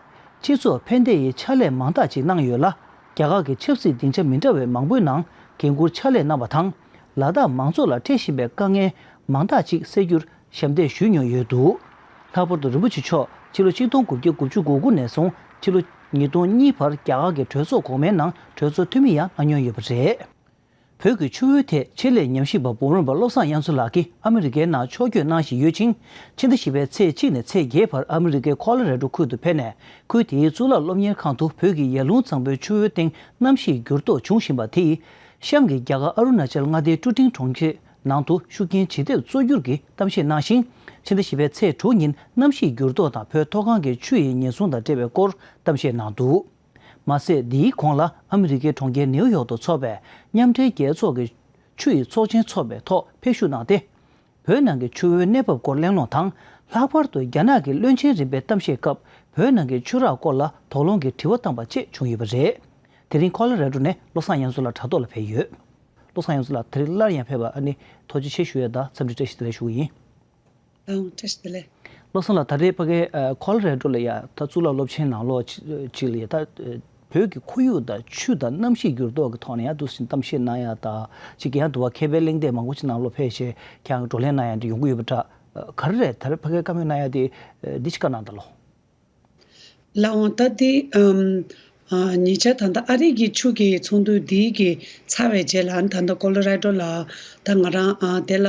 སྤྱི་ཚོགས་ཕན་བདེ་ཡི་ཕྱག་ལས་མང་དག་ཅིག་གནང་ཡོད་ལ། རྒྱ་གར་གྱི་ཆབ་སྲིད་སྡིངས་ཆ་མི་འདྲ་བའི་མང་པོའི་ནང་འགན་འཁུར་ཕྱག་ལས་གནང་བ་དང་། ལ་དྭགས་མང་ཚོགས་ལ་འཕྲད་བཞིན་པའི་དཀའ་ངལ་མང་དག་ཅིག་སེལ་རྒྱུར་ཞབས་འདེགས་ཞུས་མྱོང་ཡོད་འདུག་ལྷག་པར་དུ་རིན་པོ་ཆེ་མཆོག་ཕྱི་ལོ་ཆིག་སྟོང་དགུ་བརྒྱ་དགུ་བཅུ་གོ་དགུ་ནས་བཟུང་ཕྱི་ལོ་ཉིས་སྟོང་གཉིས་བར་རྒྱ་གར་གྱི་གྲོས་ཚོགས་གོང་མའི་ནང་གྲོས་ཚོགས་འཐུས་མི་ཡང་གནང་མྱོང་ཡོད་པ་རེད། བོད་ཀྱི་ཆུ་བོའི་ཐད་ཆེད་ལས་ཉམས་ཞིབ་པ་འབུམ་རམས་པ་བློ་བཟང་དབྱངས་མཚོ་ལགས་ཀྱིས་ཨ་མི་རི་ཀའི་ནང་ཕྱོགས་བསྐྱོད་གནང་བཞིན་ཡོད་ཅིང་། ཕྱི་ཟླ་བཞི་པའི་ཚེས་གཅིག་ནས་ཚེས་བརྒྱད་བར་ཨ་མི་རི་ཀའི་ཁོ་ལོ་རེ་ཌོ་ཁུལ་དུ་ཕེབས་ནས། ཁུལ་དེའི་གཙུག་ལག་སློབ་གཉེར་ཁང་དུ་བོད་ཀྱི་ཡར་ཀླུང་གཙང་པོའི་ཆུ་བོའི་སྟེང་གནམ་གཤིས་འགྱུར་ལྡོག་འབྱུང་བཞིན་པ་དེ་ཡིས། གཤམ་གྱི་རྒྱ་གར་ཨ་རུ་ན་ཅལ་མངའ་སྡེའི་ཀྲུ་ཀྲིང་གྲོང་ཁྱེར་ནང་དུ་ཤུགས་རྐྱེན་ཇི་ཐེབས་གཙོ་གྱུར་གྱིས་གཏམ་བཤད་གནང་ཞིང་། ཕྱི་ཟླ་བཞི་པའི་ཚེས་དྲུག་ཉིན་གནམ་གཤིས་འགྱུར་ལྡོག་དང་བོད་མཐོ་སྒང་གི་ཆུ་ཡི་ཉེན་སྲུང་དང་འབྲེལ་བའི་སྐོར་གཏམ་བཤད་གནང་འདུག་མ་ཟད། འདིའི་གོང་ལ་ཨ་མི་རི་ཀའི་གྲོང་ཁྱེར་ནེའུ་ཡོག་ཏུ་འཚོགས་པའི་མཉམ་འབྲེལ་རྒྱལ་ཚོགས་ཀྱི་ཆུ་ཡི་ཚོགས་ཆེན་འཚོགས་པའི་ཐོག་ཕེབས་བཞུགས་གནང་སྟེ། བོད་ནང་གི་ཆུ་བོའི་གནས་བབ་སྐོར་གླེང་སློང་དང་། ལྷག་པར་དུ་རྒྱ་ནག་གི་བློན་ཆེན་རིམ་པའི་གཏམ་བཤད་སྐབས་བོད་ནང་གི་ཆུ་རགས་སྐོར་ལ་དོགས་སློང་གི་དྲི་བ་བཏང་པ་བཅས་བྱུང་ཡོད་པ་རེད། དེ་རིང་ཁོ་ལོ་རེ་ཌོ་ནས་བློ་བཟང་དབྱངས་མཚོ་ལགས་དྲ་ཐོག་ལ་ཕེབས་ཡོད། བློ་བཟང་དབྱངས་མཚོ་ལགས་དེ་རིང་སླར་ཡང་ཕེབས་པ་ཨ་ནི་ཐུགས་རྗེ་ཆེ་ཞུ་ཡས་དང་འཚམས་འདྲི་བཀྲ་ཤིས་བདེ་ལེགས་ཞུ་གི་ཡིན། ཨང་། བཀྲ་ཤིས་བདེ་ལེགས། བློ་བཟང་ལགས་ད་རེས་ཕ་གའི་ཨ་ཁོ་ལོ་རེ་ཌོ་ལ་ཡ་ད་གཙུག་ལག་སློབ་ཆེན་ནང་ལོགས་ཅི་ཅིག་ལ་ཡ་ད་ཨ་བོད་ཀྱི་ཁོར་ཡུག་དང་ཆུ་དང་གནམ་གཤིས་འགྱུར་ལྡོག་གི་ཐོག་ནས་ཡང་འདུག་སེ་གཏམ་བཤད་གནང་ཡ་དང་ཅིག་ཡང་འདུག་བ། མཁས་པའི་གླེང་སྟེགས་མང་པོ་ཅིག་ནང་ལོགས་ཕེབས་བྱས་ཁྱེད་རང་གི་བགྲོ་གླེང་གནང་ཡ་འདི་ཡོང་གི་ཡོད་པ་འདྲ། ཨ་ག་རེ་རེད་ད་རེས་ཕ་གའི་བཀའ་མོལ་གནང་ཡ་དེ་ཨ་འདི་ཅིག་བཀའ་གནང་དང་ལོ། ལགས་འོང་། ད་དེ་ཨམ་ ཉེ་ཆར་ད་ལྟ་ཨ་རི་གི་ཆུ་གི་ཚོགས་འདུ་འདི་གི་ཚར་བའི་རྗེས་ལ་ད་ལྟ་ཀོ་ལོ་ར་ཌོ་ལ་ད་ང་རང་དེ་ལ་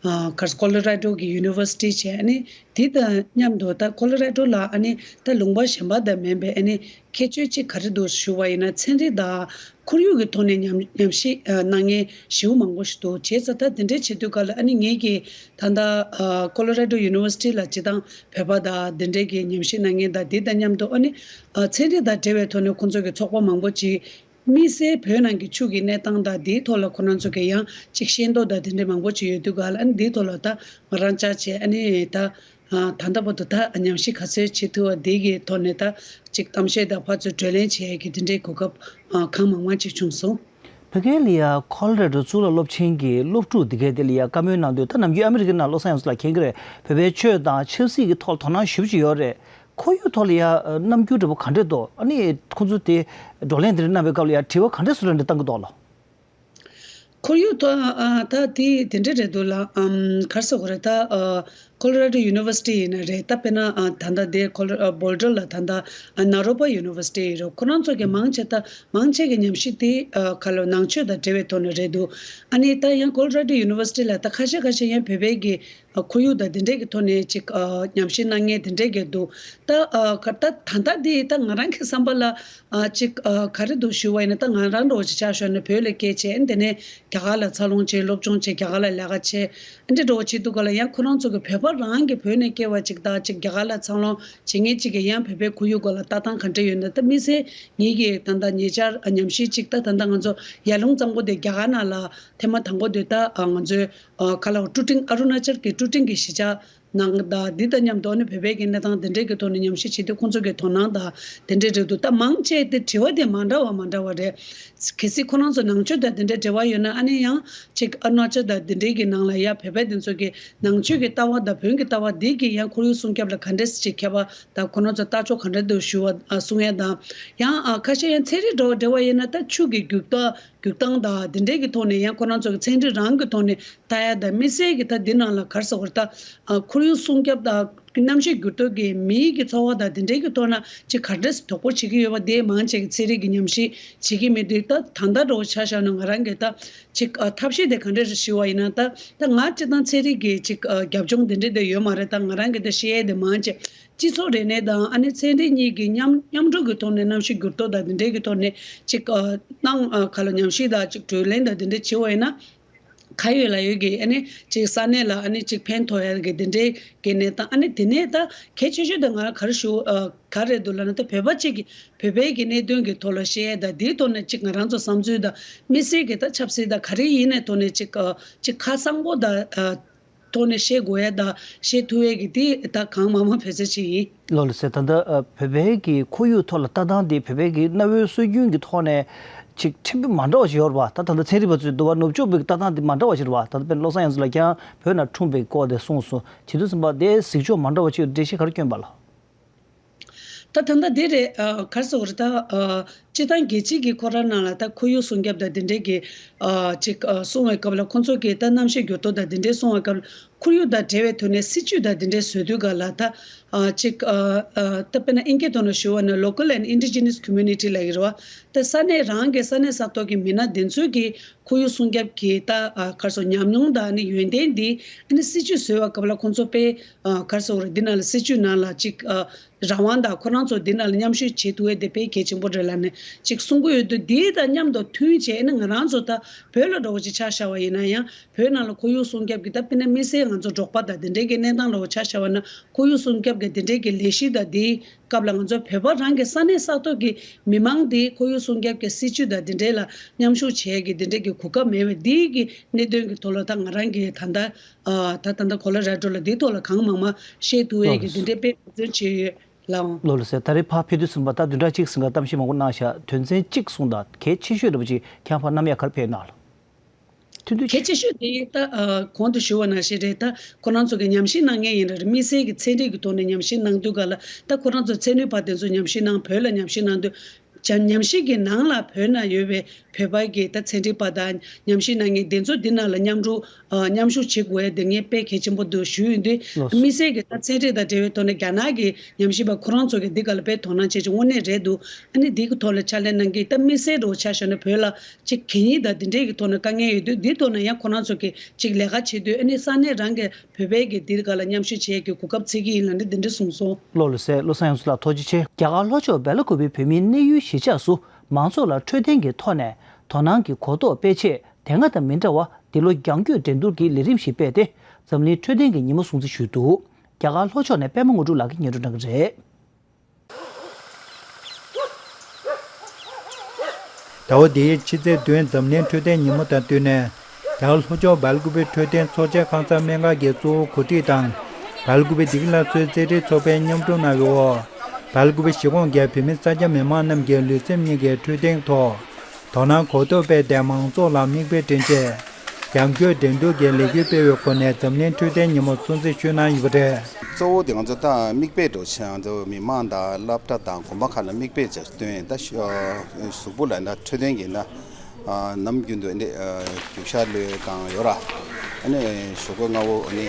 ག་རེ་ཀོ་ལོ་ར་ཌོ་གི་ཡུ་ནི་ཝར་སི་ཊི་བྱས། ཨ་ནི་དེ་དང་མཉམ་དུ་ད་ཀོ་ལོ་ར་ཌོ་ལ་ཨ་ནི་ད་ལུང་པ་གཞན་པ་དང་མིན་པའི་ཨ་ནི་ཁྱད་ཆོས་གཅིག་ག་རེ་འདུག་ཞུ་བ་ཡིན་ན། ཚན་རིག་དང་ཁོར་ཡུག་གི་ཐོག་ནས་ཉམས་ཉམས་ཞིབ་གནང་མཁན་ཞེ་པོ་མང་པོ་ཞིག་འདུག་བྱས་ཙང་ད་དེ་འདྲ་བྱེད་དུས་སྐབས་ལ་ཨ་ནི་ངེད་ཀྱིས་ད་ལྟ་ཀོ་ལོ་ར་ཌོ་ཡུ་ནི་ཝར་སི་ཊི་ལ་སྤྱིར་བཏང་བོད་པ་དང་དེ་འདྲའི་གི་ཉམས་ཞིབ་གནང་མཁན་དང་དེ་དང་མཉམ་དུ་ཨ་ནི་ཚན་རིག་དང་འབྲེལ་བའི་ཐོག་ནས་ཁོང་ཚོ་གི་ཚོགས་པ་མང་པོ་ཅིག་དམིགས་བསལ་བོད་ནང་གི་ཆུ་གི་གནས་སྟངས་དང་དེའི་ཐོག་ལ་ཁོ་རང་ཚོ་གི་ཡང་ཅིག་ཤེས་རྟོགས་དང་དེ་འདྲ་མང་པོ་ཅིག་ཡོད་དུས་སྐབས་ལ་ཨ་ནི་དེའི་ཐོག་ལ་ད་ང་རང་བཅར་བྱས། ཨ་ནི་ད་ད་ལྟ་བར་དུ་ད་ཉམས་ཞིབ་ག་ཚོད་བྱེད་ཐུབ་པ་དེ་གི་ཐོག་ནས་ད་ཅིག་གཏམ་བཤད་དང་ཕར་ཚུར་བགྲོ་གླེང་བྱེད་ཡས་ཀྱི་དེ་འདྲའི་གོ་སྐབས་གང་མང་མང་ཅིག་བྱུང་སོང་། བོད་སྐད་ལ་ཡ་ཁོ་ལོ་ར་ཌོ་གཙུག་ལག་སློབ་ཆེན་གྱི་སློབ་ཕྲུག་འདི་གས་དེ་ལ་ཡ་བཀའ་མོལ་གནང་དུས། ད་ནམ་རྒྱུན་ཨ་མི་རི་ཀའི་ནང་བློ་བཟང་ཡང་སུ་ལགས་མཁྱེན་གྱི་རེད། བོད་པའི་ཆོས་དང་ཆབ་སྲིད་ཀྱི་ཐོག་ལ་དོ་སྣང་ཞེ་པོ་ཅིག་ཡོད་རེད། ཁོར་ཡུག་ཐོག་ལ་ཡ་རྣམ་འགྱུར་འདྲ་པོ་ག་འདྲས་འདུག་ཨ་ནི་ཁོང་ཚོ་དེ་བགྲོ་གླེང་དེ་འདྲ་གནང་བའི་སྐབས་ལ་ཡ་དྲི་བ་ག་འདྲས་སུ་ར་འདྲ་བཏང་གི་འདུག་ལགས། ཁོར་ཡུག་ཐོག་ཨ་ད་དེ་དེ་འདྲ་རེད་འདུག་ལགས། ཨམ་ག་རེ་ཟེར་དགོས་རེད། ད་ཨ་ཀོ་ལོ་ར་ཌོ་ཡུ་ནི་ཝར་སི་ཊི་ཡིན་ན་རེད། ད་དཔེར་ན་ཨ་ད་ལྟ་དེ་ཀོ་ལོ་ཨ་བྷོལ་ཌར་ལ་ད་ལྟ་ཨ་ནཱ་རོ་པ་ཡུ་ནི་ཝར་སི་ཊི་ཡིན་རེད། ཁོ་རང་ཚོ་གི་མང་ཆེ་ད་མང་ཆེ་གི་ཉམས་ཞིབ་དེ་ཨ་ག་ལོ་ནང་ཆོས་དང་འབྲེལ་བའི་ཐོག་ནས་རེད་འདུག་ཨ་ནི་ད་ཡང་ཀོ་ལོ་ར་ཌོ་ཡུ་ནི་ཝར་སི་ཊི་ལ་ད་ཁ་ཤས་ཁ་ཤས་ཡང་བོད་པའི་གི་ཨ་ཁོར་ཡུག་དང་དེ་འདྲས་ཀྱི་ཐོག་ནས་ཅིག་ཨ་ཉམས་ཞིབ་གནང་མཁན་དེ་འདྲས་ཀྱི་འདུག་ད་ཨ་ག་ད་ད་ལྟ་འདི་ད་ང་རང་གི་བསམ་པ་ལ་ཨ་ཅིག་ཨ་ག་རེ་འདུག་ཞུ་བ་ཡིན་ན། ད་ང་རང་འདྲ་བོ་ཅིག་ཆ་བཞག་ན་བོད་ལ་སྐྱེས་བྱས། ཨ་ནི་དེ་ནས་རྒྱ་གར་ལ་འཚར་ལོངས་བྱས། སློབ་སྦྱོང་བྱས། རྒྱ་གར་ལ་ལས་ཀ་བྱས། ཨ་འདྲ་འདྲ་བོ་བྱེད་དུས་སྐབས་ལ་ཡང་ཁོ་རང་ཚོ་གི་བོད་པ་རང་གི་བོད་ནས་སྐྱེས་པ་ཅིག་དང་ཅིག་རྒྱ་གར་ལ་འཚར་ལོངས་བྱེད་མཁན་ཅིག་གི་ཡང་བོད་པའི་ཁོར་ཡུག་སྐོར་ལ་ལྟ་སྟངས་ག་འདྲ་ཡོད་ན། ད་དམིགས་བསལ་ངེད་ཀྱིས་ད་ལྟ་ཉེ་ཆར་ཨ་ཉམས་ཞིབ་ཅིག་ད་ད་ལྟ་ང་ཚོ་ཡར་ཀླུང་གཙང་པོ་དེ་རྒྱ་གར་ནང་ལ་ཐེངས་མ་དང་པོ་དེ་ད་ཨ་ང་ཚོའི་ཨ་ག་ལ་ཀྲུ་ཀྲིང་། ཨ་རུ་ན་ཅལ་གྱི་ཀྲུ་ཀྲིང་གི་གཞིས་ཆགས་ནང་དང་འདི་དང་མཉམ་དུ་ཨ་ནི་བོད་པའི་གི་གནས་སྟངས་དེ་འདྲའི་གི་ཐོག་ནས་ཉམས་ཞིབ་བྱེད་དུས་ཁོང་ཚོ་གི་དོ་སྣང་དང་དེ་འདྲའི་རེད་འདུག་ད་མང་ཆེ་དེ་དྲི་བ་དེ་མ་འདྲ་བ་མ་འདྲ་བ་རེད། གལ་སྲིད་ཁོ་རང་ཚོ་ནང་ཆོས་དང་དེ་འདྲའི་འབྲེལ་བ་ཡོད་ན། ཨ་ནི་ཡང་ཅིག་ཨ་རུ་ན་ཅལ་དང་དེ་འདྲའི་གི་ནང་ལ་ཡ་བོད་པ་དེ་ཚོ་གི་ནང་ཆོས་ཀྱི་ལྟ་བ་དང་བོན་གྱི་ལྟ་བ་འདི་གི་ཡང་ཁོར་ཡུག་སྲུང་སྐྱོབ་ལ་ག་འདྲས་ཅིག་ཁྱད་པར་དང་ཁོ་རང་ཚོ་ལྟ་ཕྱོགས་ག་འདྲ་འདུག་ཞུ་བ་ཨ་གསུང་ཡ་དང་། ཡང་ཨ་ཁ་ཤས་ཡང་ཚན་རིག་འདྲ་བོ་འབྲེལ་བ་ཡོད་ན་ད་ཆུ་གི་རྒྱུག་སྟངས་རྒྱུག་སྟངས་དང་དེ་འདྲའི་གི་ཐོག་ནས་ཡང་ཁོ་རང་ཚོ་གི་ཚན་རིག་རང་གི་ཐོག་ནས་ལྟ་ཡ་དང་། དམིགས་བསལ་གྱི་ད་འདི་ནང་ལ་ག་རེ་ཟེར་དགོས་རེད། ད་ཨ་ཁོར་ཡུག་སྲུང་སྐྱོབ་དང་གནམ་གཤིས་འགྱུར་ལྡོག་གི་མིའི་གི་འཚོ་བ་དང་དེ་འདྲའི་གི་ཐོག་ན་ཅིག་ག་འདྲས་དོ་ཕོག་བྱེད་ཀྱི་ཡོད་པ་དེ་མང་ཆེ་གི་ཚན་རིག་གི་ཉམས་ཞིབ་བྱེད་ཀྱི་མེད་དུས། ད་ད་ལྟ་འདྲ་བོ་ཆ་བཞག་ན་ང་རང་གི་ད་ཅིག་ཨ་ཐབས་ཤེས་དེ་ག་འདྲས་རེད་ཞུ་བ་ཡིན་ན། ད་ད་ང་སྤྱིར་བཏང་ཚན་རིག་གི་ཅིག་ཨ་རྒྱབ་ལྗོངས་དེ་འདྲས་དེ་ཡོད་མ་རེད། ད་ང་རང་གི་ད་ཤེས་ཡས་དེ་མང་ཆེ་སྤྱི་ཚོགས་རིག་གནས་དང་ཨ་ནི་ཚན་རིག་གཉིས་ཀྱི་མཉམ་མཉམ་འགྲོ་གི་ཐོག་ནས་གནམ་གཤིས་འགྱུར་ལྡོག་དང་དེ་འདྲའི་གི་ཐོག་ནས་ཅིག་ཨ་གནང་ཨ་ག་ལ་ཉམས་ཞིབ་དང་ཅིག་བགྲོ་གླེང་དང་དེ་འདྲ་བྱེད་པ་ཡིན་ན། ག་ཡོད་ལ་ཡོད་ཀྱི་ཨ་ནི་ཅིག་ས་གནས་ལ་ཨ་ནི་ཅིག་ཕན་ཐོགས་ཡ་གི་དེ་འདྲའི་གི་གནས་སྟངས། ཨ་ནི་དེ་ནས་ད་གལ་ཆེ་ཤོས་དེ་ང་ག་རེ་ཞུ་ཨ་ག་རེ་འདུག་ལབ་ན། ད་བོད་པ་གཅིག་གི་བོད་པའི་གི་གནད་དོན་གི་ཐོག་ལ་བཤད་ཡ་དང་། དེའི་ཐོག་ནས་ཅིག་ང་རང་ཚོ་བསམ་ཚུལ་དང་དམིགས་བསལ་གི་ད་ཆབ་སྲིད་དང་ག་རེ་ཡིན་ནའི་ཐོག་ནས་ཅིག་ཨ་ཅིག་ཁ་གསང་པོ་དང་ཨ་ཐོག་ནས་བཤད་དགོས་ཡ་དང་བཤད་ཐུབ་ཡ་གི་དེ་ད་གང་མང་མང་བོད་ཚོ་ཅིག་ཡིན། ལགས་ལགས་སེ། ད་ལྟ་ཨ་བོད་པའི་གི་ཁོར་ཡུག་ཐོག་ལ་ལྟ་སྟངས་དེ་བོད་པའི་གི་གནའ་བོའི་སྲོལ་རྒྱུན་གྱི་ཐོག་ནས་ཅིག་ཕྲན་བུ་མ་འདྲ་བ་ཞིག་ཡོད་རེད་པ། ད་ད་ལྟ་ཚན་རིག་པ་ཚོས་འདུག་པ། ནུབ་ཕྱོགས་པའི་ལྟ་སྟངས་དེ་མ་འདྲ་བ་ཞིག་རེད་པ། ད་ལྟ་དཔེར་ན་བློ་བཟང་ཡང་སུ་ལགས་ཀྱང་བོད་ནང་འཁྲུངས་པའི་སྐོར་དེ་གསུངས་སོང་། བྱེད་དུས་ཙམ་པ་དེ་གཟིགས་ཕྱོགས་མ་འདྲ་བ་ཅིག་འགྲེལ་བཤད་ག་རེ་བསྐྱོན་པ་ལགས། ད་ད་ལྟ་འདི་རེད། ཨ་ག་རེ་ཟེར་དགོས་རེད། ད་ཨ་སྤྱིར་བཏང་རྒྱལ་སྤྱི་གི་ཁོ་རང་ནང་ལ་ད་ཁོར་ཡུག་སྲུང་སྐྱོབ་དང་དེ་འདྲའི་གི་ཨ་ཅིག་ཨ་གསུང་བའི་སྐབས་ལ་ཁོང་ཚོ་གིས་ད་གནམ་གཤིས་འགྱུར་ལྡོག་དང་དེ་འདྲའི་གསུང་བའི་སྐབས་ལ། ཁོར་ཡུག་དང་འབྲེལ་བའི་ཐོག་ནས་སྲིད་ཇུས་དང་དེ་འདྲའི་བཟོ་དུས་སྐབས་ལ་ད་ཨ་ཅིག་ཨ་ཨ་ད་དཔེར་ན་ཨིན་སྐད་ཐོག་ནས་ཞུ་བ་ན་local and indigenous community ལབ་ཀྱི་རེད་པ། ད་ས་གནས་རང་གི་ས་གནས་ས་ཐོག་གི་མི་སྣ་དེ་ཚོ་གིས་ཁོར་ཡུག་སྲུང་སྐྱོབ་ཀྱི་ད་ཨ་ག་རེ་ཟེར་ཉམས་མྱོང་དང་ཨ་ནི་ཡོན་ཏན་འདི་ཨ་ནི་སྲིད་ཇུས་བཟོ་བའི་སྐབས་ལ་ཁོང་ཚོ་དཔེ་ཨ་ག་རེ་ཟེར་དགོས་རེད། འདི་ནང་ལ་སྲིད་ཇུས་ནང་ལ་ཅིག་ཨ་རང་དབང་དང་ཁོ་རང་ཚོ་འདི་ནང་ལ་མཉམ་ཞུགས་བྱེད་ཐུབ་ཡས་དེ་དཔེ་གལ་ཆེན་པོ་རེད་ལབ་ནས་ཅིག་གསུང་གི་ཡོད་དུས། འདི་དང་མཉམ་དུ་མཐུན་བྱས་ནས་ང་རང་ཚོ་ད་བོད་ལ་འདྲ་བོ་ཅིག་ཆ་བཞག་པ་ཡིན་ན་ཡང་། བོད་ནང་ལ་ཁོར་ཡུག་སྲུང་སྐྱོབ་ཀྱི་ད་དཔེར་ན་དམིགས་བསལ་ང་ཚོ་འབྲོག་པ་དང་དེ་འདྲའི་གི་གནས་སྟངས་འདྲ་བོ་ཆ་བཞག་པ་ན། ཁོར་ཡུག་སྲུང་སྐྱོབ་ཀྱི་དེ་འདྲའི་གི་ལས་གཞི་དང་དེའི་སྐབས་ལ་ང་ཚོ་བོད་པ་རང་གི་ས་གནས་ས་ཐོག་གི་མི་མང་དེ་ཁོར་ཡུག་སྲུང་སྐྱོབ་ཀྱི་སྲིད་ཇུས་དང་དེ་འདྲའི་ལ་མཉམ་ཞུགས་བྱེད་ཀྱི་དེ་འདྲའི་གི་གོ་སྐབས་མེད་པས། དེའི་གི་གནད་དོན་གྱི་ཐོག་ལ་ད་ང་རང་གི་ད་ལྟ་ཨ་ད་ད་ལྟ་ཀོ་ལོ་ར་ཌོ་ལ་དེའི་ཐོག་ལ་གང་མང་མང་བཤད་ཐུབ་ཡས་ཀྱི་དེ་འདྲའི་དཔེ་འབད་བརྩོན་བྱས་ཡོད་ལགས། ལགས་ལགས་སེ། ད་རེས་ཕར་ཕེབས་དུས་ཙམ་པ་ད་བདུན་ཕྲག་གཅིག་ཟིན་ག་གཏམ་བཤད་མང་པོ་གནང་བཞག་དོན་ཚན་གཅིག་གསུངས་དང་། གལ་ཆེ་ཤོས་འདྲ་པོ་ཅིག་ཁྱེད་རང་ཕར་གནང་ཡ་ག་རེ་ཕེབས་གནང་ལགས། ཐུང་ཐུང་། གལ་ཆེ་ཤོས་དེ་ད་ཨ་གོང་དུ་ཞུ་བ་ནང་བཞིན་རེད། ད་ཁོ་རང་ཚོ་གི་ཉམས་ཞིབ་གནང་མཁན་ཡིན་ར་རེད། དམིགས་བསལ་གྱི་ཚན་རིག་གི་ཐོག་ནས་ཉམས་ཞིབ་གནང་དུས་སྐབས་ལ་ད་ཁོ་རང་ཚོ་ཚན་རིག་པ་དེ་ཚོ་ཉམས་ཞིབ་གནང་། བོད་ལ་ཉམས་ཞིབ་གནང་དུས་ ཅང་ཉམས་ཞིབ་ཀྱི་ནང་ལ་བོད་ན་ཡོད་པའི་བོད་པ་གི་ད་ཚན་རིག་པ་དང་ཉམས་ཞིབ་གནང་མཁན་དེ་ཚོ་འདི་ནང་ལ་མཉམ་རུབ་ཨ་མཉམ་ཞུགས་བྱེད་དགོས་ཡ་དེ་ངས་དཔེ་གལ་ཆེན་པོ་འདུག་ཞུས་ཡོད་དུས། ལགས་སོ། དམིགས་བསལ་གྱི་ད་ཚན་རིག་དང་འབྲེལ་བའི་ཐོག་ནས་རྒྱ་ནག་གི་ཉམས་ཞིབ་པ་ཁོ་རང་ཚོ་གི་འདི་ག་ལ་དཔེ་དོ་སྣང་བྱེད་ཀྱི་དངོས་གནས་རེད་འདུག་ཨ་ནི་འདི་གི་ཐོག་ལ་ཕྱག་ལས་གནང་མཁན་ད་དམིགས་བསལ་རུ་ཆ་བཞག་ན་བོད་ལ་ཅིག་གད་སྙིགས་དང་འདི་འདྲས་ཀྱི་ཐོག་ནས་དཀའ་ངལ་ཡོད་དུས་འདི་ཐོག་ནས་ཡང་ཁོ་རང་ཚོ་གི་ཅིག་ལས་ཀ་བྱེད་དུས་ཨ་ནི་ས་གནས་རང་གི་བོད་པའི་གི་འདིར་ག་ལ་མཉམ་ཞུགས་བྱེད་ཀྱི་གོ་སྐབས་འཚོལ་གྱི་ཡིན་ལབ་ནས་འདི་འདྲ་གསུངས་སོང་། བློ་ལ་གསལ། བློ་བཟང་དབྱངས་མཚོ་ལགས་ཐུགས་རྗེ་ཆེ། རྒྱ་གར་ལྷོ་ཕྱོགས་སྦེལ་ཀུ་པེ་བོད་མིའི་གནས་ཡུལ་གཞིས་ཆགས་སུ་མང་ཚོགས་ལ་འཕྲོད་བསྟེན་གྱི་ཐོག་ནས་དོ་སྣང་གི་གོ་རྟོགས་སྤེལ་ཆེད་དེ་སྔ་དང་མི་འདྲ་བ་འདི་ལོ་རྒྱང་སྐྱོད་འགྲན་བསྡུར་གྱི་ལས་རིམ་ཞིག་སྤེལ་ཏེ་འཛམ་གླིང་འཕྲོད་བསྟེན་གྱི་ཉིན་མོ་སྲུང་བརྩི་ཞུས་འདུག་རྒྱ་གར་ལྷོ་ཕྱོགས་ནས་པད་མ་དངོས་གྲུབ་ལགས་ཀྱིས་སྙན་སྒྲོན་གནང་གི་རེད། ཟླ་བ་འདིའི་ཕྱི་ཚེས་བདུན་འཛམ་གླིང་འཕྲོད་བསྟེན་ཉིན་མོ་དང་བསྟུན་ནས་རྒྱ་གར་ལྷོ་ཕྱོགས་སྦེལ་ཀུ་པེ་འཕྲོད་བསྟེན་ཚོགས་ཆེན་ཁང་གསར་སྨན་ཁང་གིས་གཙོ་བོ་གོ་སྒྲིག་དང་སྦེལ་ཀུ་པེ་བདེ་སྐྱིད་སླར་གསོའི་རྩེད་འགྲན་ཚོགས་པས་མཉམ་རུབ་གནང་བའི་འོག་སྦེལ་ཀུ་པེ་གཞིས་ཁོངས་ཀྱི་བོད་མི་ས་སྐྱ་མི་མང་རྣམས་ཀྱིས་ལུས་སེམས་གཉིས་ཀའི་འཕྲོད་བསྟེན་ཐོག་དོ་སྣང་གོ་རྟོགས་སྤེལ་ཏེ་མང་ཚོགས་ལ་མིག་དཔེ་སྐྲུན་ཆེད། རྒྱང་སྐྱོད་འགྲན་བསྡུར་གྱི་ལས་འགུལ་སྤེལ་བའི་སྒོ་ནས་འཛམ་གླིང་འཕྲོད་བསྟེན་ཉིན་མོ་སྲུང་བརྩི་ཞུས་གནང་ཡོད་པ་རེད། གཙོ་བོ་དེ་ང་ཚོ་ད་མིག་དཔེ་འགྲོ་ཆེད་ང་ཚོ་མི་མང་དང་སློབ་གྲྭ་དང་དགོན་པ་ཁག་ལ་མིག་དཔེ་བྱས་སྟོན་ད་གཟུགས་པོ་ལ་ད་འཕྲོད་བསྟེན་གྱི་ད་ནམ་རྒྱུན་དུ་འདི་རྒྱུག་ཤར་གློད་དང་ཡོད་ར། ཨ་ནི་ཞོགས་པ་སྔ་བོ་ཨ་ནི་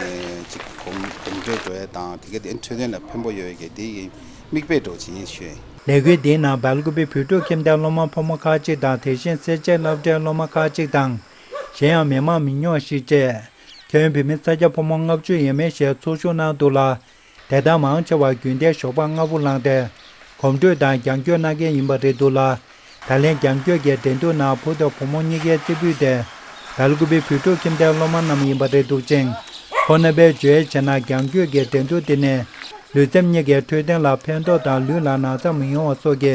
ཅིག་གོམ་གོམ་བགྲོད་འགྲོ་ཡས་དང་དེ་ག་དེ་འཕྲོད་བསྟེན་ལ་ཕན་པོ་ཡོད་ཡས་དེ་ཡི་མིག་དཔེ་འགྲོ་ཆེད་ཡིན་ཞུས། ལས་འགུལ་འདིའི་ནང་སྦེལ་ཀུ་པེ་བོད་ཕྲུག་ཁྱིམ་སྡེའི་སློབ་མ་ཕོ་མོ་ཁག་ཅིག་དང་དེ་བཞིན་སེར་བྱེས་སློབ་གྲྭའི་སློབ་མ་ཁག་ཅིག་དང་། གཞན་ཡང་མི་མང་མི་ཉུང་ཞིག་བཅས་ཁྱོན་བོད་མི་ས་སྐྱ་ཕོ་མོ་ལྔ་བཅུ་ཡས་མས་ཞིག་ཚོགས་ཞུགས་གནང་འདུག་ལ། དེ་དག་མང་ཆེ་བ་རྒྱུན་ལྡན་ཞོགས་པ་སྔ་པོ་ལངས་ཏེ་གོམ་བགྲོད་དང་རྒྱང་སྐྱོད་གནང་མཁན་ཡིན་པ་རེད་འདུག་ལ། ད་ལན་རྒྱང་སྐྱོད་ཀྱི་འགྲན་བསྡུར་ནང་བུ་དང་བུ་མོ་གཉིས་ཀའི་རྩེ་ཕུད་དེ་སྦེལ་ཀུ་པེ་བོད་ཕྲུག་ཁྱིམ་སྡེའི་སློབ་མ་རྣམས་ཡིན་པ་རེད་འདུག་ཅིང་། ཁོང་རྣམ་པས་བརྗོད་ཡས་བྱས་ན་རྒྱང་སྐྱོད་ཀྱི་འགྲན་བསྡུར་དེ་ནི་ལུས་སེམས་གཉིས་ཀའི་འཕྲོད་བསྟེན་ལ་ཕན་ཐོགས་དང་ལུས་ལ་ན་ཚ་མི་ཡོང་བ་སོགས་ཀྱི་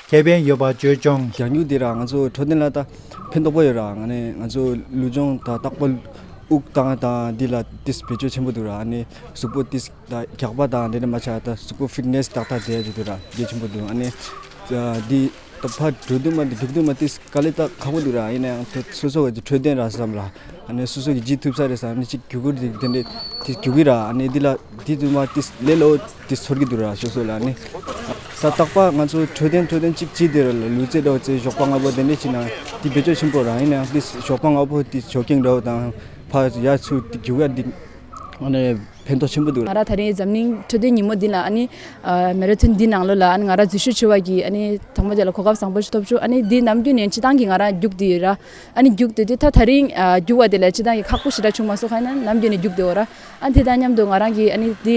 ཁེ་ཕན་ཡོད་པ་བརྗོད་བྱུང་། རྒྱང་རྒྱུག་འདི་ར་ང་ཚོ་འཕྲོད་བསྟེན་ལ་ད་ཕན་ཐོགས་པོ་ཡོད་ར། ང་ནི་ང་ཚོ་ལུས་སྦྱོང་དང་རྟག་པར་དབུགས་བཏང་དང་འདི་ལ་ཏིས་བེད་སྤྱོད་ཆེན་པོ་འདུག་ར། ཨ་ནི་གཟུགས་པོ་ཏིས་ད་རྒྱགས་པ་དང་འདི་འདྲ་མ་ཆགས་ད་གཟུགས་པོ་ཕིཊ་ནེས་ཏག་ཏག་བསྡད་ཡ་ཅིག་འདུག་ར། གལ་ཆེན་པོ་འདུག་ཨ་ནི་འདི་ད་ཕར་འགྲོ་དུས་མ་འདི་རྒྱུག་དུས་མ་ཏིས་དཀའ་ལས་ད་ཁག་པོ་འདུག་ར། ཡིན་ན་ཡང་ད་སོ་སོ་གི་འཕྲོད་བསྟེན་ར་བསམ་ར། ཨ་ནི་སོ་སོ་གི་བྱེད་ཐུབ་ས་རེད་བསམ་ནི་ཅིག་རྒྱུག་གི་རེད། དེ་འདྲ་ཏིས་རྒྱུག་གི་ར། ཨ་ནི་འདི་ལ་འདི་དུས་མ་ཏིས་ལས་ལོ་ཏིས་ཚོར་གི་འདུག་ར། སོ་སོ་ལ་ཨ་ནི། ད་རྟག་པར་ང་ཚོ་འཕྲོད་བསྟེན་འཕྲོད་བསྟེན་གཅིག་གཅིག་དེ་ར་ལ་ལུས་རྩལ་འདྲ་བོ་རྩེ་ཞོགས་པ་སྔ་པོ་དེ་འདྲ་བྱེད་ན་དེ་བེད་སྤྱོད་ཆེན་པོ་རང་ཡིན་ན་ཡང་དེ་ཞོགས་པ་སྔ་པོ་དེ་ཞོགས་ཀྱང་འདྲ་བོ་དང་ཕར་ཡར་ཚུར་དེ་རྒྱུག་ཡ་དེ་ཨ་ནི་ཕན་ཐོགས་ཆེན་པོ་འདུག་ང་ར་ད་རིང་འཛམ་གླིང་འཕྲོད་བསྟེན་ཉིན་མོ་འདི་ལ་ཨ་ནི་མེ་ར་ཐོན་འདི་ནང་ལོགས་ལ་ཨ་ནི་ང་ར་འཛུལ་ཞུགས་བྱས་པ་གི་ཨ་ནི་དང་པོ་དེ་ལ་གོ་སྐབས་བཟང་པོ་ཞིག་ཐོབ་བྱུང་། ཨ་ནི་འདི་ནམ་རྒྱུན་ནས་སྤྱི་བཏང་གི་ང་ར་རྒྱུག་དེ་ཡོད་ར། ཨ་ནི་རྒྱུག་དེ་དུས་ད་ད་རིང་རྒྱུག་པ་དེ་ལ་སྤྱི་བཏང་གི་ཁག་པོ་ཞེ་དྲག་བྱུང་མ་སོང་། ཁ་ན་ནམ་རྒྱུན་ནས་རྒྱུག་དེ་ཡོད་ར། ཨ་ནི་དེ་དང་མཉམ་དུ་ང་རང་གི་ཨ་ནི་འདི་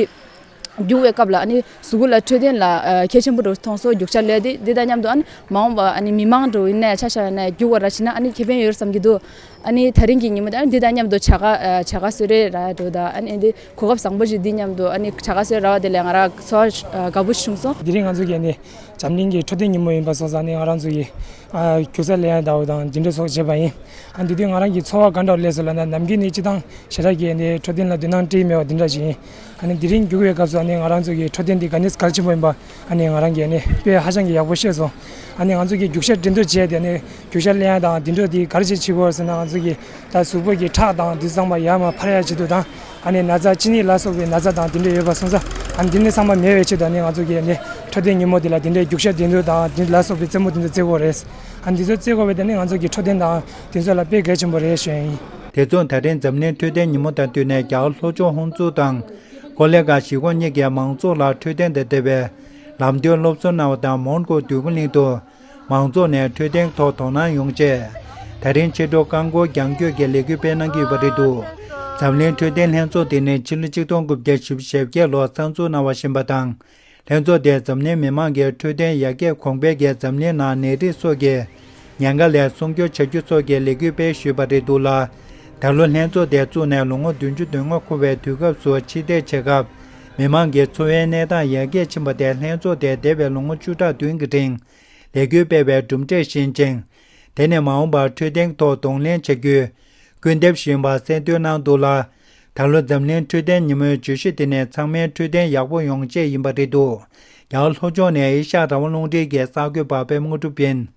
རྒྱུག་པའི་སྐབས་ལ་ཨ་ནི་གཟུགས་པོ་ལ་འཕྲོད་བསྟེན་ལ་ཨ་གལ་ཆེན་པོ་འགྲོ་མཐོང་སོང་། རྒྱུག་ཤར་ལས་དེ་དེ་དང་མཉམ་དུ་ཨ་ནི་མ་འོངས་པ་ཨ་ནི་མི་མང་འགྲོ་ཡིན་ནའི་ཆ་བཞག་ན་རྒྱུག་པ་ར་བྱེད་ན་ཨ་ནི་ཁེ་ཕན་ཡོད་བསམ་གྱི་འདུག་ཨ་ནི་ད་རིང་གི་ཉིན་མོ་དེ་ཨ་ནི་འདི་དང་མཉམ་དུ་བྱ་དགའ་ཨ་བྱ་དགའ་གསོལ་རས་ར་འགྲོ་དང་ཨ་ནི་འདི་གོ་སྐབས་བཟང་པོ་ཞིག་འདི་མཉམ་དུ་ཨ་ནི་བྱ་དགའ་གསོལ་རས་རག་པ་དེ་ལ་ང་རང་ཚོར་བ་དགའ་པོ་བྱུང་སོང་། དེ་རིང་ང་ཚོ་གི་ཨ་ནི་འཛམ་གླིང་གི་འཕྲོད་བསྟེན་ཉིན་མོ་ཡིན་པ་སོང་ཙང་ནི་ང་རང་ཚོ་ཡི་ཨ་རྒྱུག་ཤར་ལེན་ཡ་འདྲ་བོ་དང་འདི་འདྲ་སོགས་བྱས་པ་ཡིན། ཨ་འདི་དུས་ང་རང་གི་ཚོར་བ་ག་འདྲ་སླེབས་སོང་ལབ་ན་ནམ་རྒྱུན་ནི་སྤྱི་བཏང་ཞེ་དྲག་གི་ཨ་ནི་འཕྲོད་བསྟེན་ལ་དོ་སྣང་སྤྲད་མེད་པ་འདི་འདྲ་ཞིག་ཡིན། ཨ་ནི་འདི་རིང་རྒྱུག་པའི་སྐབས་སུ་ཨ་ནི་ང་རང་ཚོ་གི་འཕྲོད་བསྟེན་འདི་ག་ནས་གལ་ཆེན་པོ་ཡིན་པ་ཨ་ནི་ང་རང་གི་ཨ་ནི་དཔེ་ཧ་ཅང་གི་ཡག་པོ་ཤེས་སོང་། ཨ་ནི་ང་ཚོ་གི་རྒྱུག་ཤར་འགྲན་བསྡུར་བྱས་ཏེ་ཨ་ནི་རྒྱུག་ཤར་ལེན་ཡ་དང་འདི་འདྲ་འདི་ག་རེ་བྱེད་བྱེད་དགོས་ཟེར་ན་ང་ཚོ་གི་ད་གཟུགས་པོ་གི་ཁྲག་དང་འདི་ཚང་མ་ཡར་མར་འཕར་ཡ་བྱེད་དུས་དང་ཨ་ནི་ན་ཚ་གཅིན་སྙི་ལ་སོགས་པའི་ན་ཚ་དང་འདི་འདྲ་ཡོད་པ་སོང་ཙང་ཨ་ནི་འདི་ནི་ཚང་མ་མེད་པའི་ཆེད་དུ་ཨ་ནི་ང་ཚོ་གི་ཨ་ནི་འཕྲོད་བསྟེན་ཉིན་མོ་འདི་ལ་འདི་འདྲའི་རྒྱུག་ཤར་འགྲན་བསྡུར་དང་འདི་ལ་སོགས་པའི་རྩེད་མོ་འདི་འདྲ་རྩེ་དགོས་རེད། ཨ་ནི་འདི་ཚོ་རྩེ་དགོས་པའི་དེ་ནི་ང་ཚོ་གི་འཕྲོད་བསྟེན་དང་འདི་ཚོ་ལ་དཔེ་གལ་ཆེན་པོ་རེད་ཞུ་ཡ་ཡིན། དེ་མཚུངས་ད་རེས་འཛམ་གླིང་འཕྲོད་བསྟེན་ཉིན་མོ་དང་བསྟུན་ནས་རྒྱ་གར་ལྷོ་ཕྱོགས་ཧུན་སུར་དང་ཀོ་ལེ་གྷལ་གཞིས་ཁོངས་གཉིས་ཀྱི་མང་ཚོགས་ལ་འཕྲོད་བསྟེན་དང་འབྲེལ་བའི་ལམ་སྟོན་སློབ་གསོ་གནང་བ་དང་མོན་གྷོ་འདོད་རྒུ་གླིང་དུ་མང་ཚོགས་ནས་འཕྲོད་བསྟེན་ཐོག་དོ་སྣང་ཡོང་ཆེད། ད་རིང་ཕྱི་དྲོ་རྐང་འཁོར་རྒྱང་སྐྱོད་ཀྱི་ལས་འགུལ་སྤེལ་གནང་གི་ཡོད་པ་རེད་འདུག་འཛམ་གླིང་འཕྲོད་བསྟེན་ལྷན་ཚོགས་དེ་ནི་ཕྱི་ལོ་ཆིག་སྟོང་དགུ་བརྒྱ་བཞི་བཅུ་ཞེ་བརྒྱད་ལོར་གསར་འཛུགས་གནང་བ་བཞིན་པ་དང་། ལྷན་ཚོགས་དེས་འཛམ་གླིང་མི་མང་གི་འཕྲོད་བསྟེན་ཡར་རྒྱས་གོང་འཕེལ་གྱིས་འཛམ་གླིང་ནང་ནད་རིགས་སོགས་ཀྱི་ཉེན་ཁ་ལས་སྲུང་སྐྱོབ་བྱ་རྒྱུ་སོགས་ཀྱི་ལས་འགུལ་སྤེལ་ཞུས་པ་རེད་འདུག་ལ། ད་ལོ་ལྷན་ཚོགས་དེ་བཙུགས་ནས་ལོ་ངོ་བདུན་ཅུ་དོན་ལྔ་འཁོར་བའི་དུས་སྐབས་སུ་ཕྱིར་བལྟས་བྱེད་སྐབས། མི་མང་གི་འཚོ་བའི་གནས་སྟངས་ཡར་རྒྱས་ཕྱིན་པ་དེ་ལྷན་ཚོགས་དེ་འདས་པའི་ལོ་ངོ་བཅུ་ཕྲག་བདུན་གྱི་རིང་ལས་འགུལ་སྤེལ་བའི་གྲུབ་འབྲས་ཡིན་ཅིང་། དེ་ནི་མ་འོངས་པར་འཕྲོད་བསྟེན་ཐོག་གདོང་ལེན་བྱ་རྒྱུའི་སྐུལ་འདེབས་ཤིག་ཡིན་པ་གསལ་སྟོན་གནང་འདུག་ལ། ད་ལོ་འཛམ་གླིང་འཕྲོད་བསྟེན་ཉིན་མོའི་བརྗོད་གཞི་དེ་ནི་ཚང་མའི་འཕྲོད་བསྟེན་ཡག་པོ་ཡོང་ཆེད་ཡིན་པ་རེད་འདུག་རྒྱ་གར་ལྷོ་ཕྱོགས་ནས་ཨེ་ཤ་ཡ་རང་དབང་རླུང་འཕྲིན་གྱི་གསར་འགོད་པ་པད་མ་དངོས་གྲུབ་ཡིན།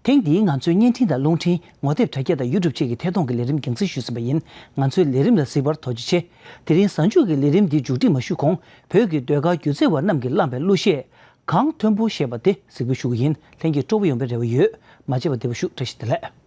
ཐེངས་འདིའི་ང་ཚོའི་བརྙན་འཕྲིན་དང་རླུང་འཕྲིན་ངོ་དེབ་དྲ་རྒྱ་དང་ཡུ་ཊུབ་བཅས་ཀྱི་ཐད་གཏོང་གི་ལས་རིམ་རྒྱང་སྲིང་ཞུས་ཟིན་པ་ཡིན། ང་ཚོའི་ལས་རིམ་ལ་གཟིགས་པར་ཐུགས་རྗེ་ཆེ། དེ་རིང་གཟའ་མཇུག་གི་ལས་རིམ་འདི་མཇུག་སྒྲིལ་མ་ཞུས་གོང་བོད་ཀྱི་ཟློས་གར་སྒྱུ་རྩལ་བ་རྣམས་ཀྱིས་བླངས་པའི་གླུ་གཞས། གངས་མཐོན་པོ་ཞེས་པ་དེ་གཟིགས་འབུལ་ཞུ་གི་ཡིན། ལྷན་རྒྱས་སྤྲོ་པོ་ཡོང་བའི་རེ་བ་ཡོད། མ་བརྗེད་པར་བདེ་པོ་བཞུགས། བཀྲ་ཤིས་བདེ་ལེགས།